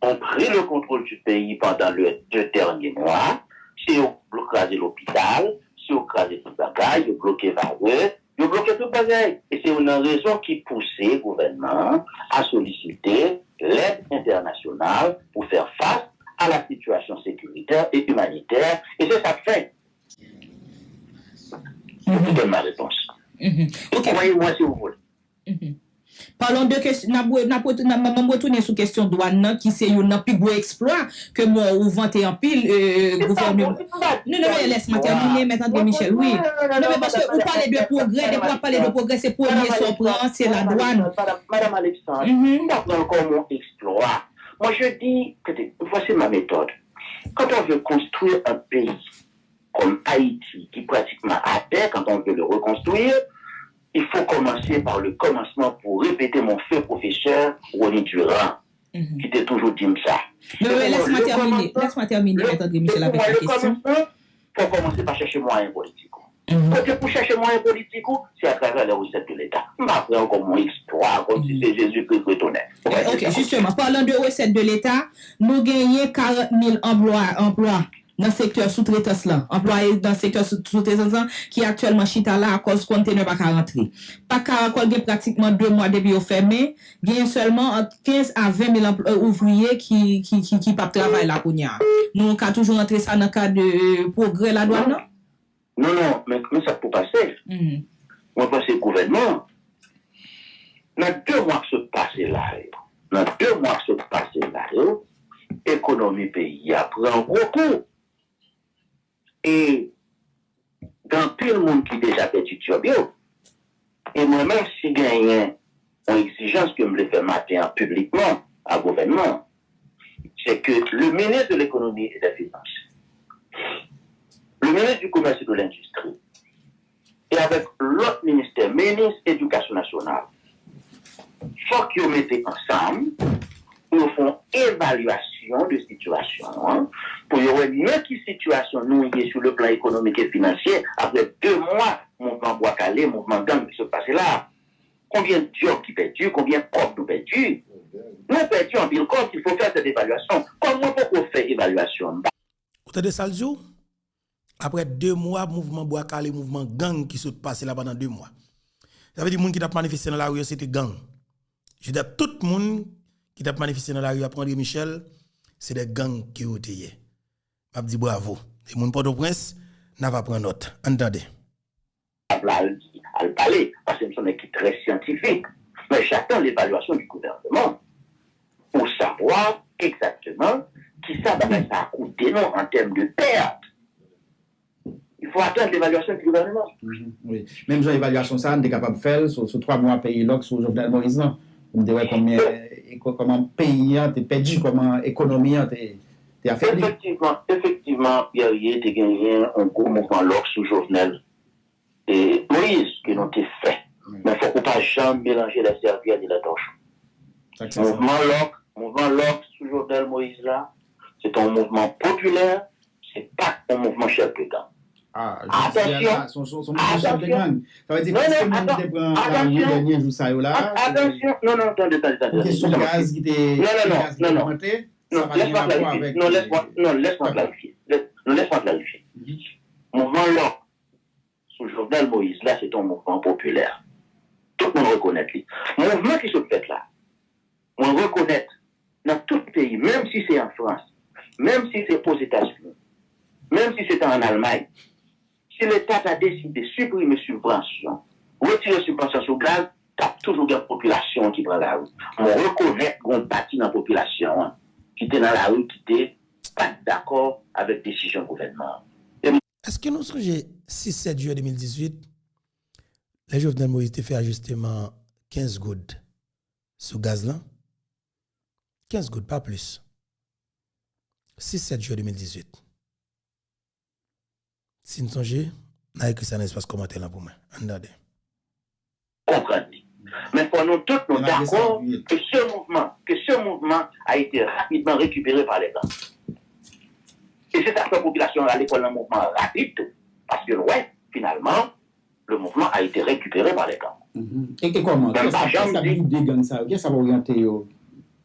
ont pris le contrôle du pays pendant les deux derniers mois. Se yo k kraze lopital, se yo k kraze tout bagay, yo bloke Varreux, yo bloke tout bagay. E se youn nan rezon ki pouse gouvènman an a solisite lèd entènasyonal pou fè fas a la situation sécuritaire et humanitaire. E se sa k fèt. Vous écoutez ma réponse. Vous croyez-moi si vous voulez. Parlons de question, n ap, n ap, n ap, m ap retounen sou kesyon dwàn nan ki se youn nan pi gwo eksplwa ke mwen ou vante anpil gouvènman. Non, non, men lès mwen tèmine, Mèt André Michel, wi. Non, men paske ou pale de pwogrè, depi w ap pale de pwogrè, se premye sa w pran, se ladwàn. Madanm Alexandre, m pa pran l kòm yon eksplwa. Moi, je dis, écoutez, voici ma méthode. Quand on veut construire un pays, comme Haïti, qui est pratiquement à terre, quand on veut le reconstruire, il faut commencer par le commencement pour répéter mon feu professeur Rony Durand, ki te toujou di m sa. Men men lès mwen tèmine, lès mwen tèmine, Mèt André Michel, avèk la kesyon. Fò w kòmanse pa chèche mwayen politik ou. Kote pou chèche mwayen politik ou, se atravè lè resèt de Leta. M pa pran yo kòm yon eksplwa, kòmsi se Jezikri k retounen. Ok, jisteman, palan de resèt de Leta, nou genyen karant mil anplwa, anplwa nan sektè soutretans lan, anplwaye nan sektè soutretans lan ki aktyèlman chita la akòz konntenè pa ka rantre. Pak Karakòl gen pratikman de mwa depi yo fèmen, genyen sèlman ant kenz a ven mil anpl- ouvriye ki, ki, ki, ki p ap travay la kounye a. Nou ka toujou rantre sa nan kad pwogrè ladwàn nan? Non, non, men, men sa k pou pase. Mwen panse gouvènman an, nan de mwa k sot pase la yo, nan de mwa k sot pase la yo, ekonomi peyi a pran gwo kou. E gen anpil moun ki deja pèdi djòb yo. E mwen menm, si genyen yon egzijans ke m vle fè maten an piblikman a gouvènman an, se ke le ministre de l'économie et des finances, le ministre du commerce et de l'industrie, e avèk lòt ministè, minis edikasyon nasyonal, Fòk yo mete ansanm pou yo fè yon evalyasyon de sitiyasyon an, pou yo wè nan ki sitiyasyon nou ye sou le plan ekonomik e finansye apre de mwa mouvman bwa kale, mouvman gang ki sot pase la. Konbyen djòb ki pèdi, konbyen kòb nou pèdi? Nou pèdi anpil kòb, il faut faire cette évaluation. Kòm mwen poko fè evalyasyon, m pa Ou tande sa l di w? Apre de mwa mouvman bwa kale, mouvman gang ki sot pase la pandan de mwa. Sa vle di moun ki t ap manifeste nan lari yo se te gang. Je dis tout moun ki t ap manifeste nan lari yo apre André Michel, se de gang ke yo te ye. M ap di bravo. E moun Pòtoprens, n ava pran nòt. Ann tande. Al, al pale, paske m se yon nèg ki trè syantifik. Mais j'attends l'évaluation du gouvernement pour savoir exactement kisa bagay sa a koute nou en termes de perte. Il faut attendre l'évaluation du gouvernement. Mhm, wi. Menm jan evalyasyon sa a, n te kapab fè l sou, sou twa mwa peyi lòk sou Jovenel Moïse lan. Pou n te wè konbyen, e, ko- kòman peyi an te pèdi, kòman ekonomi an te, te afebli. Efektivman, efektivman, Guerrier te genyen yon gwo mouvman lòk sou Jovenel e Moïse ke nou te fè. Men fòk ou pa janm melanje les serviettes et les torchons. Mouvman lòk, mouvman lòk sou Jovenel Moïse la, se te yon mouvman popilè, se pa t yon mouvman chèf de gang. Ah, jodi a la, se yon, se yon mouvman chèf de gang. Sa vle di, piske moun te pran lari dènye jou sa yo la. Atansyon, non, non, tande, tande, tande. Pou kesyon gaz ki te, non, non, non, non, non. Non, lès mwen klarifye. Non, lès mwen, non, lès mwen klarifye. Lès, non, lès mwen klarifye. Mouvman lòk sou Jovenel Moïse la, se te yon mouvman popilè. Tout moun rekonèt li. Mouvman ki sot fèt la, mwen rekonèt nan tout peyi, menm si se an Frans, menm si se Ozetazini, menm si se te an Almay, si Leta ta deside siprime sibvansyon, retire sibvansyon sou gaz, t ap toujou gen popilasyon an ki pran lari. Mwen rekonèt gen yon pati nan popilasyon an ki te nan lari ki te pa t dakò avèk desizyon gouvènman an. Èske nou sonje sis sèt jiyè de mil dizuit, lè Jovenel Moïse te fè ajisteman kenz goud sou gaz lan? Kenz goud, pa plis. Sis sèt jiyè de mil dizuit. Si n sonje, n a ekri sa nan espas kòmantè lan pou mwen. Ann tande. Konprann li. Men fò nou tout nou dakò ke ce mouvement, que ce mouvement a été rapidement récupéré par les gangs. E se sa k fè popilasyon an rale kò l nan mouvman an rapid tou. Paske l wè, finalman, le mouvement a été récupéré par les gangs. E, e kòman? Kiyès k ap boude gang sa yo? Kiyès k ap oryante yo?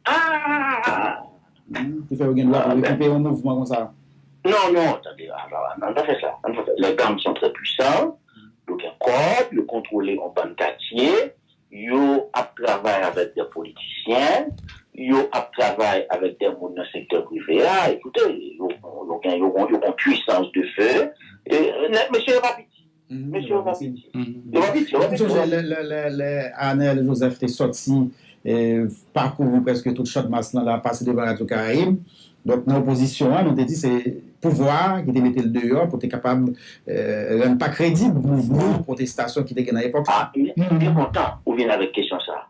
Ah! Ki fè yo gen dwa pou rekipere yon mouvman konsa? Non, non, tande, ann pa fè sa. Ann pa fè sa. Les gangs sont très puissants. Yo gen kòb, yo kontwole yon bann katye, yo ap travay avèk de politisyen, yo ap travay avèk de moun nan sektè prive a. Ekoute, yo, yo gen, yo gen, yo gen pwisans de feu. E, mesye yo pa piti. Mesye yo pa piti. Yo pa piti, yo pa piti. Lè, lè, lè, lè Arnel Joseph te sòti, e, pakouri prèske tout Channmas lan, l a pase devan Radyo Karayib. Donk, nan opozisyon an, nou te di se pouvwa a ki te mete l deyò pou te kapab, e, rann pa kredib mouvman pwotestasyon ki te gen nan epòk la. M byen kontan ou vin avèk kesyon sa a.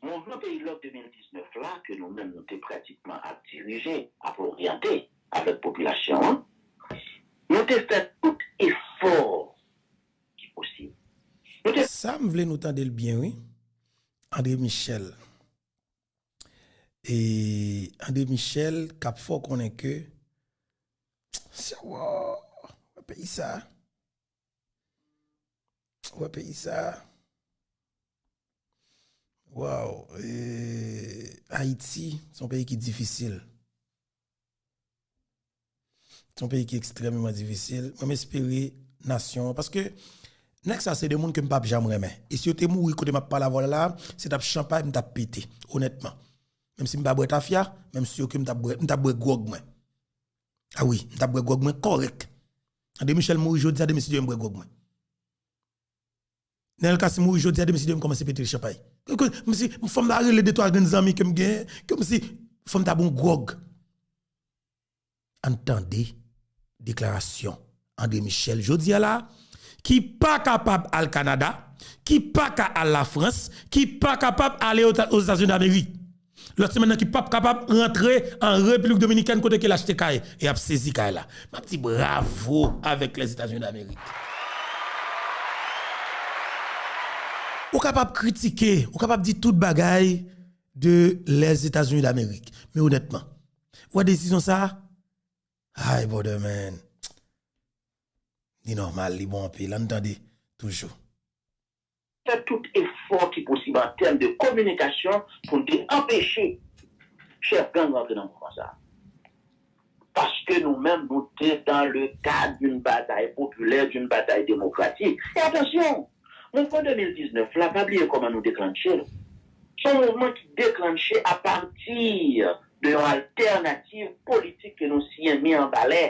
Mouvman Peyi Lòk de mil diznèf la, ke nou menm nou te pratikman ap dirije, ap oryante avèk popilasyon an, nou te fè tout efò ki posib. Nou te Sa m vle nou tande l byen, wi. André Michel. E André Michel k ap fè w konnen ke, se, wè peyi sa. Wè peyi sa. Waw, e, Ayiti, se yon peyi ki difisil. Se yon peyi ki ekstrèmeman difisil. Mwen, m espere nasyon an, paske nèg sa se de moun ke m p ap janm renmen. E si yo te mouri kote m ap pale avè w la, se t ap chanpay m t ap pete, onètman. Menm si m pa bwè tafya, men m si ke m t ap bwè, m t ap bwè gwòg mwen. A wi, m t ap bwè gwòg mwen kòrèk. André Michel mouri jodi a, demen si Dye vle m bwè gwòg mwen. Nènèl Cassy mouri jodi a, demen si Dye vle m kòmanse pete chanpay. Kòmsi fò m ta rele de twa grenn zanmi ke m genyen, kòmsi fò m ta bwè yon gwòg. Ann tande deklarasyon André Michel jodi a la, ki pa kapab al Kanada, ki pa ka al Lafrans, ki pa kapab ale Ozetazini Damerik. Lòt semèn nan ki p ap kapab rantre an Repiblik Dominikèn kote ke l achte kay e ap sezi kay la. M ap di bravo avèk Lèzetazini Damerik. Ou kapab kritike, ou kapab di tout bagay de Lèzetazini Damerik. Men onètman, ou wè desizyon sa a? Ay, brother, man. Li nòmal, li bon anpil. Ann tande toujou. Fè tout efò ki posib an tèm de kominikasyon pou n te anpeche chèf gang rantre nan mouvman sa a. Paske nou menm, nou te dans le cadre d'une bataille populaire, d'une bataille démocratique. E atansyon, mouvman de mil diznèf la, pa bliye kòman nou deklanche l. Se yon mouvman ki deklanche apati de yon altènativ politik ke nou siyen mi anba lè.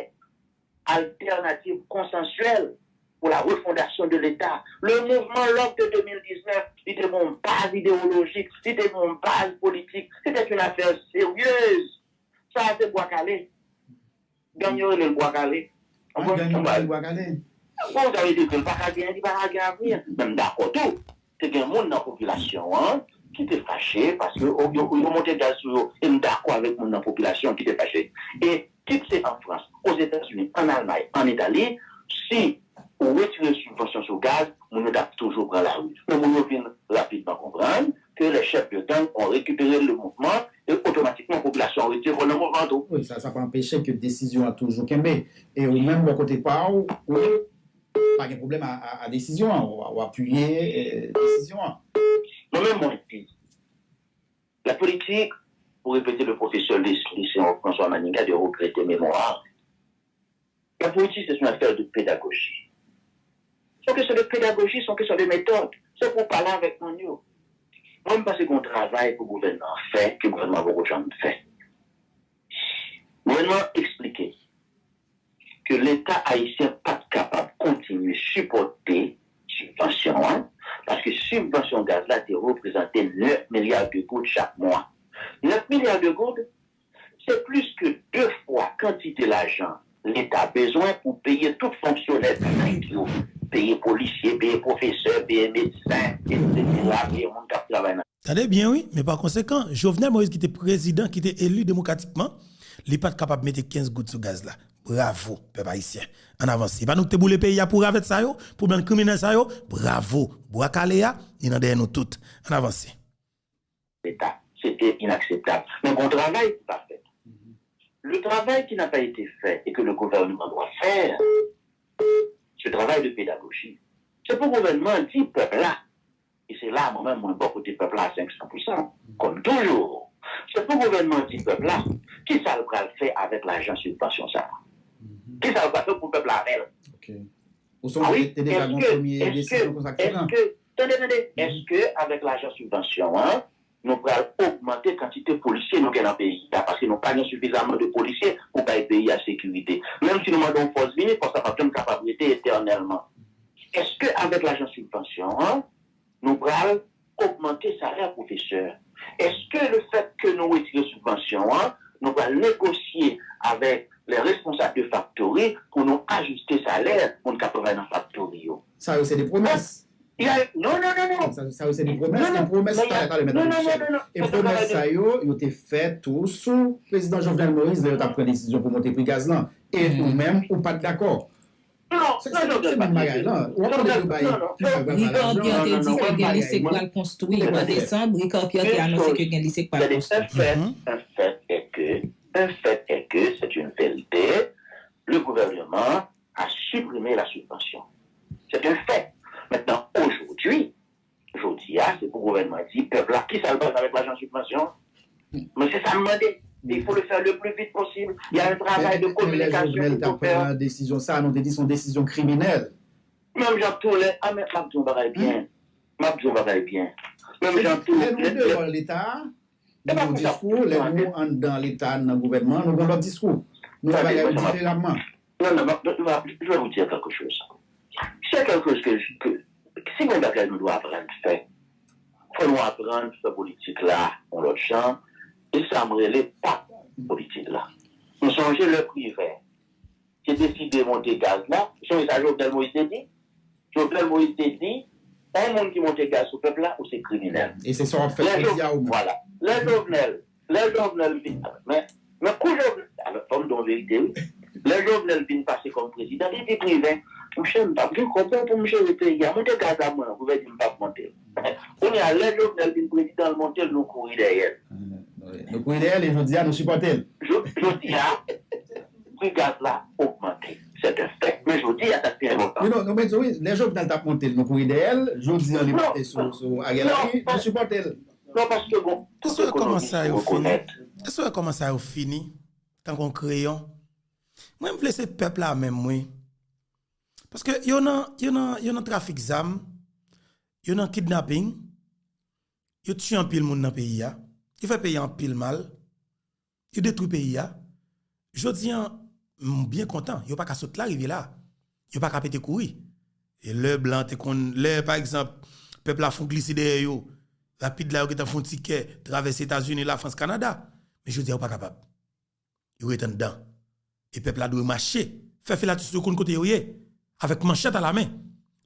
Alternative consensuelle pour la refondation de l'État. Le mouvman Lòk de de mil diznèf, li te gen yon baz idewolojik, li te gen yon baz politik. C'était une affaire sérieuse. Sa a se bwa kale. Gang yo rele l bwa kale. Ou konprann? Gang yo rele l bwa kale. Bon, sa vle di ke l pa ka gen, li pa ka gen avni. Men m dakò tou. Te gen moun nan popilasyon an ki te fache paske yo, yo, yo monte gaz sou yo. E m dakò avèk moun nan popilasyon ki te fache. E kit se an Frans, Ozetazini, an Almay, an Itali, si ou retire sibvansyon sou gaz, moun yo t ap toujou pran lari. Men moun yo vin rapidman konprann ke les chefs de gang ont récupéré le mouvement e otomatikman popilasyon an retire kò l nan mouvman an tou. Wi, sa, sa pa anpeche ke desizyon an toujou kenbe. E ou menm, bò kote pa w, ou pa gen pwoblèm a, a, a desizyon an, w, w apiye e, desizyon an. Mwen menm, mwen di, la politique, pour répéter le professeur Leslie Saint-François Manigat de regretter mémoire, la politique, c'est une affaire de pédagogie. C'est une question de pédagogie, c'est une question de méthode. C'est pour parler avec moun yo. Mwen, m panse gen yon travay pou gouvènman an fè, ke gouvènman an poko janm fè. Gouvènman an eksplike ke Leta ayisyen pa t kapab kontinye sipòte sibvansyon an, paske sibvansyon gaz la te reprezante nèf milya de goud chak mwa. Nèf milya de goud, se plis ke de fwa kantite lajan Leta bezwen pou peye tout fonksyonè piblik yo, peye polisye, peye pwofesè, peye medsen, etsetera, peye moun k ap travay nan. Tande byen wi, men pa konsekan, Jovenel Moïse ki te prezidan, ki te eli demokratikman, li pa t kapab mete kenz goud sou gaz la. Bravo, pèp ayisyen. Ann avanse. E pa nou ki te boule peyi a pou ravèt sa yo, pou bann kriminèl sa yo? Bravo. Bwa kale a, li nan dèyè nou tout. Ann avanse. Leta. Se te inakseptab. Men gon travay ki pa fèt. Le travail qui n'a pas été fait et que le gouvernement doit faire, ce travail de pédagogie, se pou gouvènman an di pèp la, e se la mwen menm mwen bò kote pèp la a senk san pou san, kòm toujou, se pou gouvènman an di pèp la kisa l pral fè avèk lajan sibvansyon sa a. Kisa l pral fè pou pèp la avè l. Ou sonje te deja gen yon premye desizyon konsa ki te pran. Tande, tande, èske avèk lajan sibvansyon an, nou pral ogmante kantite polisye nou gen nan peyi a, paske nou pa gen sifizaman de polisye pou bay peyi a sekirite. Menm si nou mande yon fòs vini, fòs la p ap janm kapab rete etènèlman. Èske avèk lajan sibvansyon an, nou pral ogmante salè pwofesè? Èske lefèt ke nou retire sibvansyon an, nou pral negosye avèk lè responsab de faktori pou nou ajiste salè moun k ap travay nan faktori yo? Sa yo se de pwomès. Non, non, non, non. Sa, sa yo se de pwomès, de pwomès talè talè mèt Michel. E pwomès sa yo, yo te fè tou sou prezidan Jovenel Moïse lè yo t ap pran desizyon pou monte pri gaz lan. E ou menm, ou pa t dakò. Se, se, se menm bagay lan. W ap tande yo bay plis ak plis lajan. Ricarpia te di ke gen lise k pral konstwi an desanm. Ricarpia te anonse ke gen lise k pral konstwi. Un fait, un fait est que, un fait est que, c'est une vérité, le gouvernement a supprimé la subvention. C'est un fait. Maintenant, aujourd'hui, jodi a, se pou gouvènman di pèp la kisa l pral fè avèk lajan sibvansyon. Mwen se sa m mande. Il faut le faire le plus vite possible. Il y a un travail de communication qu'il faut faire. Lè Jovenel t ap pran desizyon sa a, nou te di se yon desizyon kriminèl. Menm jan tou lè, a men m ap di yon bagay byen. M ap di yon bagay byen. Menm jan tou lè. Lè nou deyò Leta, Gen yon diskou, lè nou anndan Leta, nan gouvènman, nou gen yon lòt diskou. Nou wè bagay yo diferaman. Non, non, non, non, je vais vous dire quelque chose. C'est quelque chose que, que, si gen yon bagay nou dwe aprann fè, fò nou aprann fè politik la yon lòt jan, e sa m rele pak politik la. Nou sonje lè Privè te deside monte gaz la, ou sonje sa Jovenel Moïse te di? Jovenel Moïse te di, yon moun ki monte gaz sou pèp la, ou se kriminèl. E se sa w ap fè jodi a ou menm. Vwala. Lè Jovenel, lè Jovenel vin, men, men kou Jovenel, alò, fò m di w yon verite, wi. Lè Jovenel vin pase kòm prezidan, li di Privè, monchè, m p ap gen kòb non pou m jere peyi a. Monte gaz la mwen, Privè di m p ap monte l. Kounye a, lè Jovenel vin prezidan, l monte l, nou kouri dèyè l. Nou kouri dèyè l e jodi a, nou sipòte l. Jodi a, pri gaz la ogmante. Se te fèt. Men jodi a, sa k pi enpòtan. Non, non, men wi, lè Jovenel t ap monte l, nou kouri dèyè l. Jodi a, li monte sou, sou Ariel Henry, nou sipòte l. Non, paske bon, tout ekonomis rekonèt. Èske w wè kòman sa yo fini? Tankou yon kreyon. Mwen, m vle se pèp la menm, wi. Paske yo nan, yo nan, yo nan trafik zam, yo nan kidnaping, yo tiye anpil moun nan peyi a, yo fè peyi a anpil mal, yo detwi peyi a. Jodi a, m byen kontan, yo pa ka sot la rive la. Yo pa ka pete kouri. E lè blan te konn, lè, pa egzanp, pèp la fon glise dèyè yo, rapid la yo gentan fon ti kè, travèse Etazini, Lafrans, Kanada. Men jodi a, yo pa kapab. Yo ret anndan. E pèp la dwe mache, fè filatis yo konn kote yo ye, avèk manchèt alamen.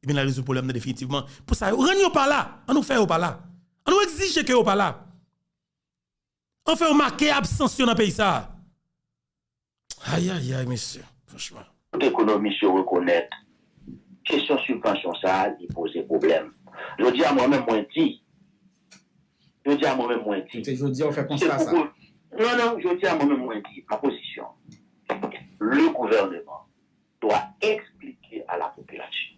Ebyen, n a rezoud pwoblèm nan definitivman. Pou sa, yo rann yo pa la. Ann nou fè yo pa la. Ann nou egzije ke yo pa la. Anfen, yo make absans yo nan peyi sa a. Ayayay, mesye, franchman. Tout ekonomis yo rekonèt kesyon sibvansyon sa a, li poze pwoblèm. Jodi a, mwen menm, mwen di, jodi a, mwen menm, mwen di, Se jodi a w fè konsta sa. Non, non, jodi a, mwen menm, mwen di, ma pozisyon, le gouvernement doit expliquer à la population.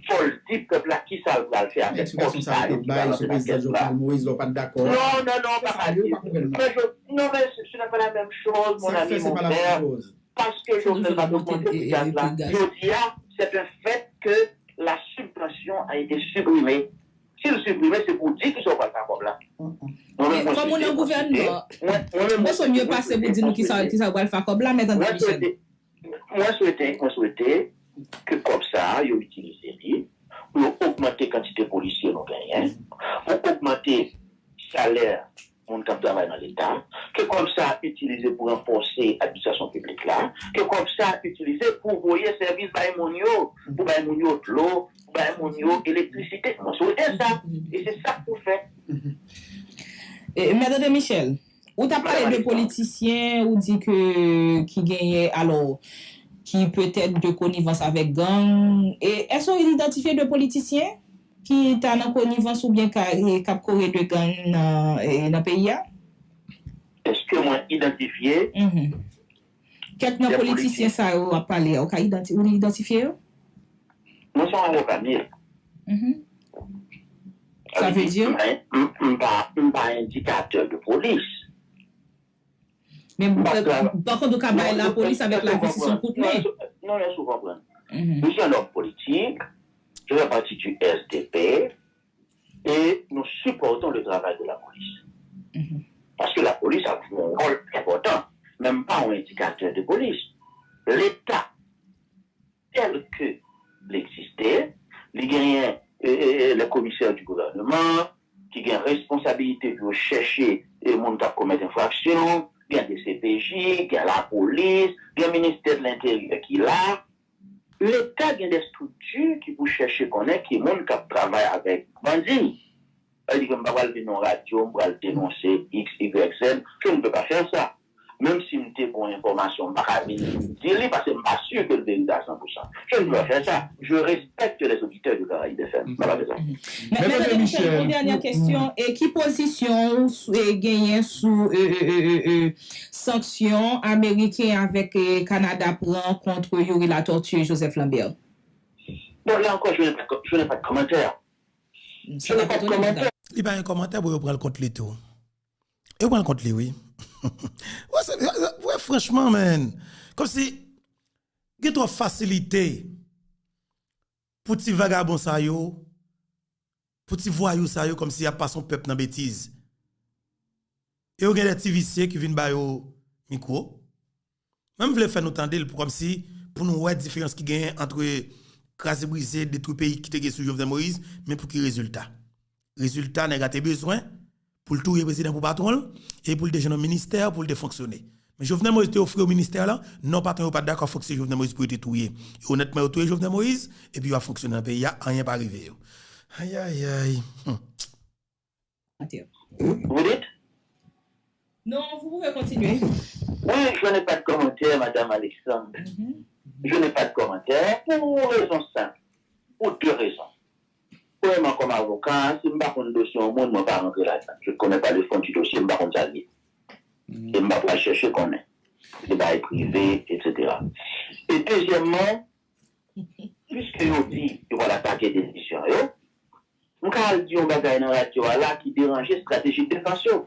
Fò l di pèp la kisa l pral fè avèk kòb sa yo ki pral antre nan kès la. Non, non, non, pa ka di. Non, men ce n'est pas la même chose, mon ami, mon frère. Paske Jovenel pa t ogmante pri gaz la. Jodi a, c'est un fait que la subvention a été supprimée. Si l siprime, se pou di kisa w pral fè ak kòb la. Kòm ou nan gouvènman, mwen se mye pase pou di nou kisa w pral fè ak kòb la, Mèt André Michel. Mwen swete, mwen swete ke kòb sa a, yo itilize li pou yo ogmante kantite polisye nou genyen, pou ogmante salè moun k ap travay nan Leta, ke kòb sa a itilize pou ranfòse administrasyon piblik la, ke kòb sa a itilize pou voye sèvis bay moun yo, pou bay moun yo dlo, pou bay moun yo elektrisite. Mwen swete sa, e se sa k pou fèt. Mèt André Michel, ou t ap pale de politisyen, ou di ke ki genyen, alò, ki petèt de konivans avèk gang. E èske w idantifye de politisyen ki ta nan konivans oubyen k ap kore de gang nan peyi a? Èske mwen idantifye? Kèk nan politisyen sa yo w ap pale a, ou ka idantifye yo? Mwen se yon avoka m ye. Sa vle di? M pa endikatè de polis. Men pa kont ou ka bay lapolis avèk lavi si se yon kout men. Non, non, èske w konprann? Je suis un homme politique, je fais partie du S D P, et nous supportons le travail de la police. Parce que la police a joué un rôle important, men m pa yon endikatè de polis. Leta, tel ke l egziste, li genyen les commissaires du gouvernement, ki gen responsabilite pou yo chèche moun k ap komèt enfraksyon, gen D C P J, gen lapolis, gen ministè de lenteryè ki la. Leta gen de estrikti ki pou chèche konnen ki moun k ap travay avèk bandi. Sa vle di ke m pa pral vin nan radyo, m pral denonse X, Y, Z, je ne peux pas faire ça. Menm si m te gen yon enfòmasyon, m pa ka vin di li, paske m pa si ke l verite a san pou san. Je ne peux pas faire ça. Je respecte les auditeurs de Caraïbes F M. M pa bezwen. Mèt André Michel, yon dènyè kesyon. E ki pozisyon ou genyen sou sanksyon Ameriken avèk Kanada pran kont Youri Latortue e Joseph Lambert? Bon, là encore, je n'ai pas de commentaire. Je n'ai pas de commentaire. Li pa gen kòmantè pou yo pran l kont li tou. Yo pran l kont li, wi. Wè, franchman, man. Kòmsi gen twòp fasilite pou ti vagabon sa yo, pou ti vwayou sa yo, kòmsi y ap pase yon pèp nan betiz. E yo gen de ti visye ki vin ba yo mikwo. Mwen, m vle fè nou tande l pou kòmsi pou nou wè diferans ki genyen ant kraze brize, detwi peyi ki te gen sou Jovenel Moïse, men pou ki rezilta? Rezilta, nèg la te bezwen pou l touye prezidan pou patwon l, e pou l te jwenn yon ministè, pou l te fonksyone. Men Jovenel Moïse te ofri yo ministè la, non, patwon yo pa t dakò, fòk se Jovenel Moïse pou yo te touye. E onètman, yo touye Jovenel Moïse, epi yo ap fonksyone nan peyi a, anyen pa rive yo. Ayayay. Vous dites? Non, vous pouvez continuer. Oui, je n'ai pas de commentaire, Madame Alexandre. Je n'ai pas de commentaire pour une raison simple, pour deux raisons. Premyèman, kòm avoka, si m pa konn dosye yon moun, mwen pa rantre ladan. Je ne connais pas le fond du dossier, m pa konn sa l ye. E m pa pral chèche konnen. Se bagay prive, et cetera. E dezyèmman, piske yo di yo pral atake dezisyon yo, m ka al di yon bagay nan radyo a la ki deranje estrateji defans yo.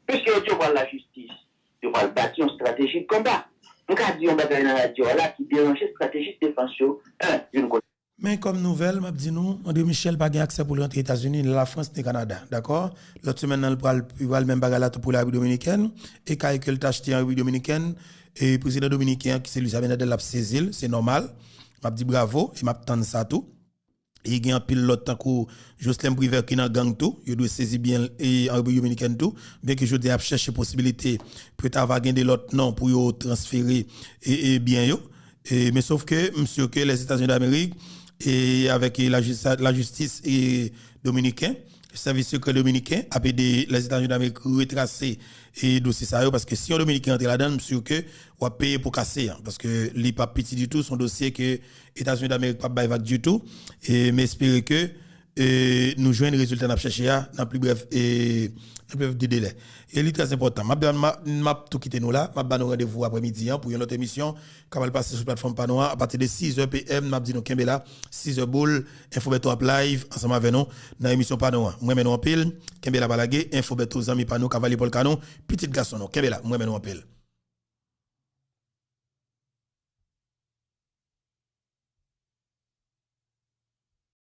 Piske yo di yo pral lajistis, yo pral bati yon estrateji de konba. M ka di yon bagay nan radyo a la ki deranje estrateji defans yo. En, youn kote. Men kòm nouvèl, m ap di nou, André Michel pa gen aksè pou l rantre Etazini, ni Lafrans, ni Kanada. Dakò? Lòt semèn nan, l pral, li pral menm bagay la tou pou Larepiblik Dominikèn. E kay ke l t achte an Repiblik Dominikèn, e prezidan dominiken an, ki se Luis Abinader, l ap sezi l, se nòmal. M ap di bravo, e m ap tann sa tou. E gen anpil lòt tankou Jocelerme Privert ki nan gang tou, yo dwe sezi byen e an Repiblik Dominikèn tou, byenke jodi a y ap chèche posibilite pou yo ta va gen de lòt non pou yo transfere e, e byen yo. E, men sof ke m si ke Lèzetazini Damerik e avèk e lajis- lajistis e dominiken, sèvis sekrè dominiken ap ede Lèzetazini Damerik retrase e dosye sa yo, paske si yon dominiken antre ladan l, m si ke w ap peye pou kase an, paske li p ap piti ditou, se yon dosye ke Etazini Damerik p ap bay vag ditou. E m espere ke e nou jwenn rezilta n ap chèche a nan pli brèf e nan pli brèf de delè. E li trè enpòtan. M ap, m ap, m ap tou kite nou la. M ap ba nou randevou aprèmidi an pou yon lòt emisyon k ap al pase sou platfòm pa nou an apati de sizè p m. M ap di nou kenbe la, sizè boul, Enfo Bèto ap live ansanm avè nou nan emisyon pa nou an. M renmen nou anpil. Kenbe la, pa lage. Enfo Bèto, zanmi pa nou, kavalye pòlka nou, pitit gason nou. Kenbe la, m renmen nou anpil.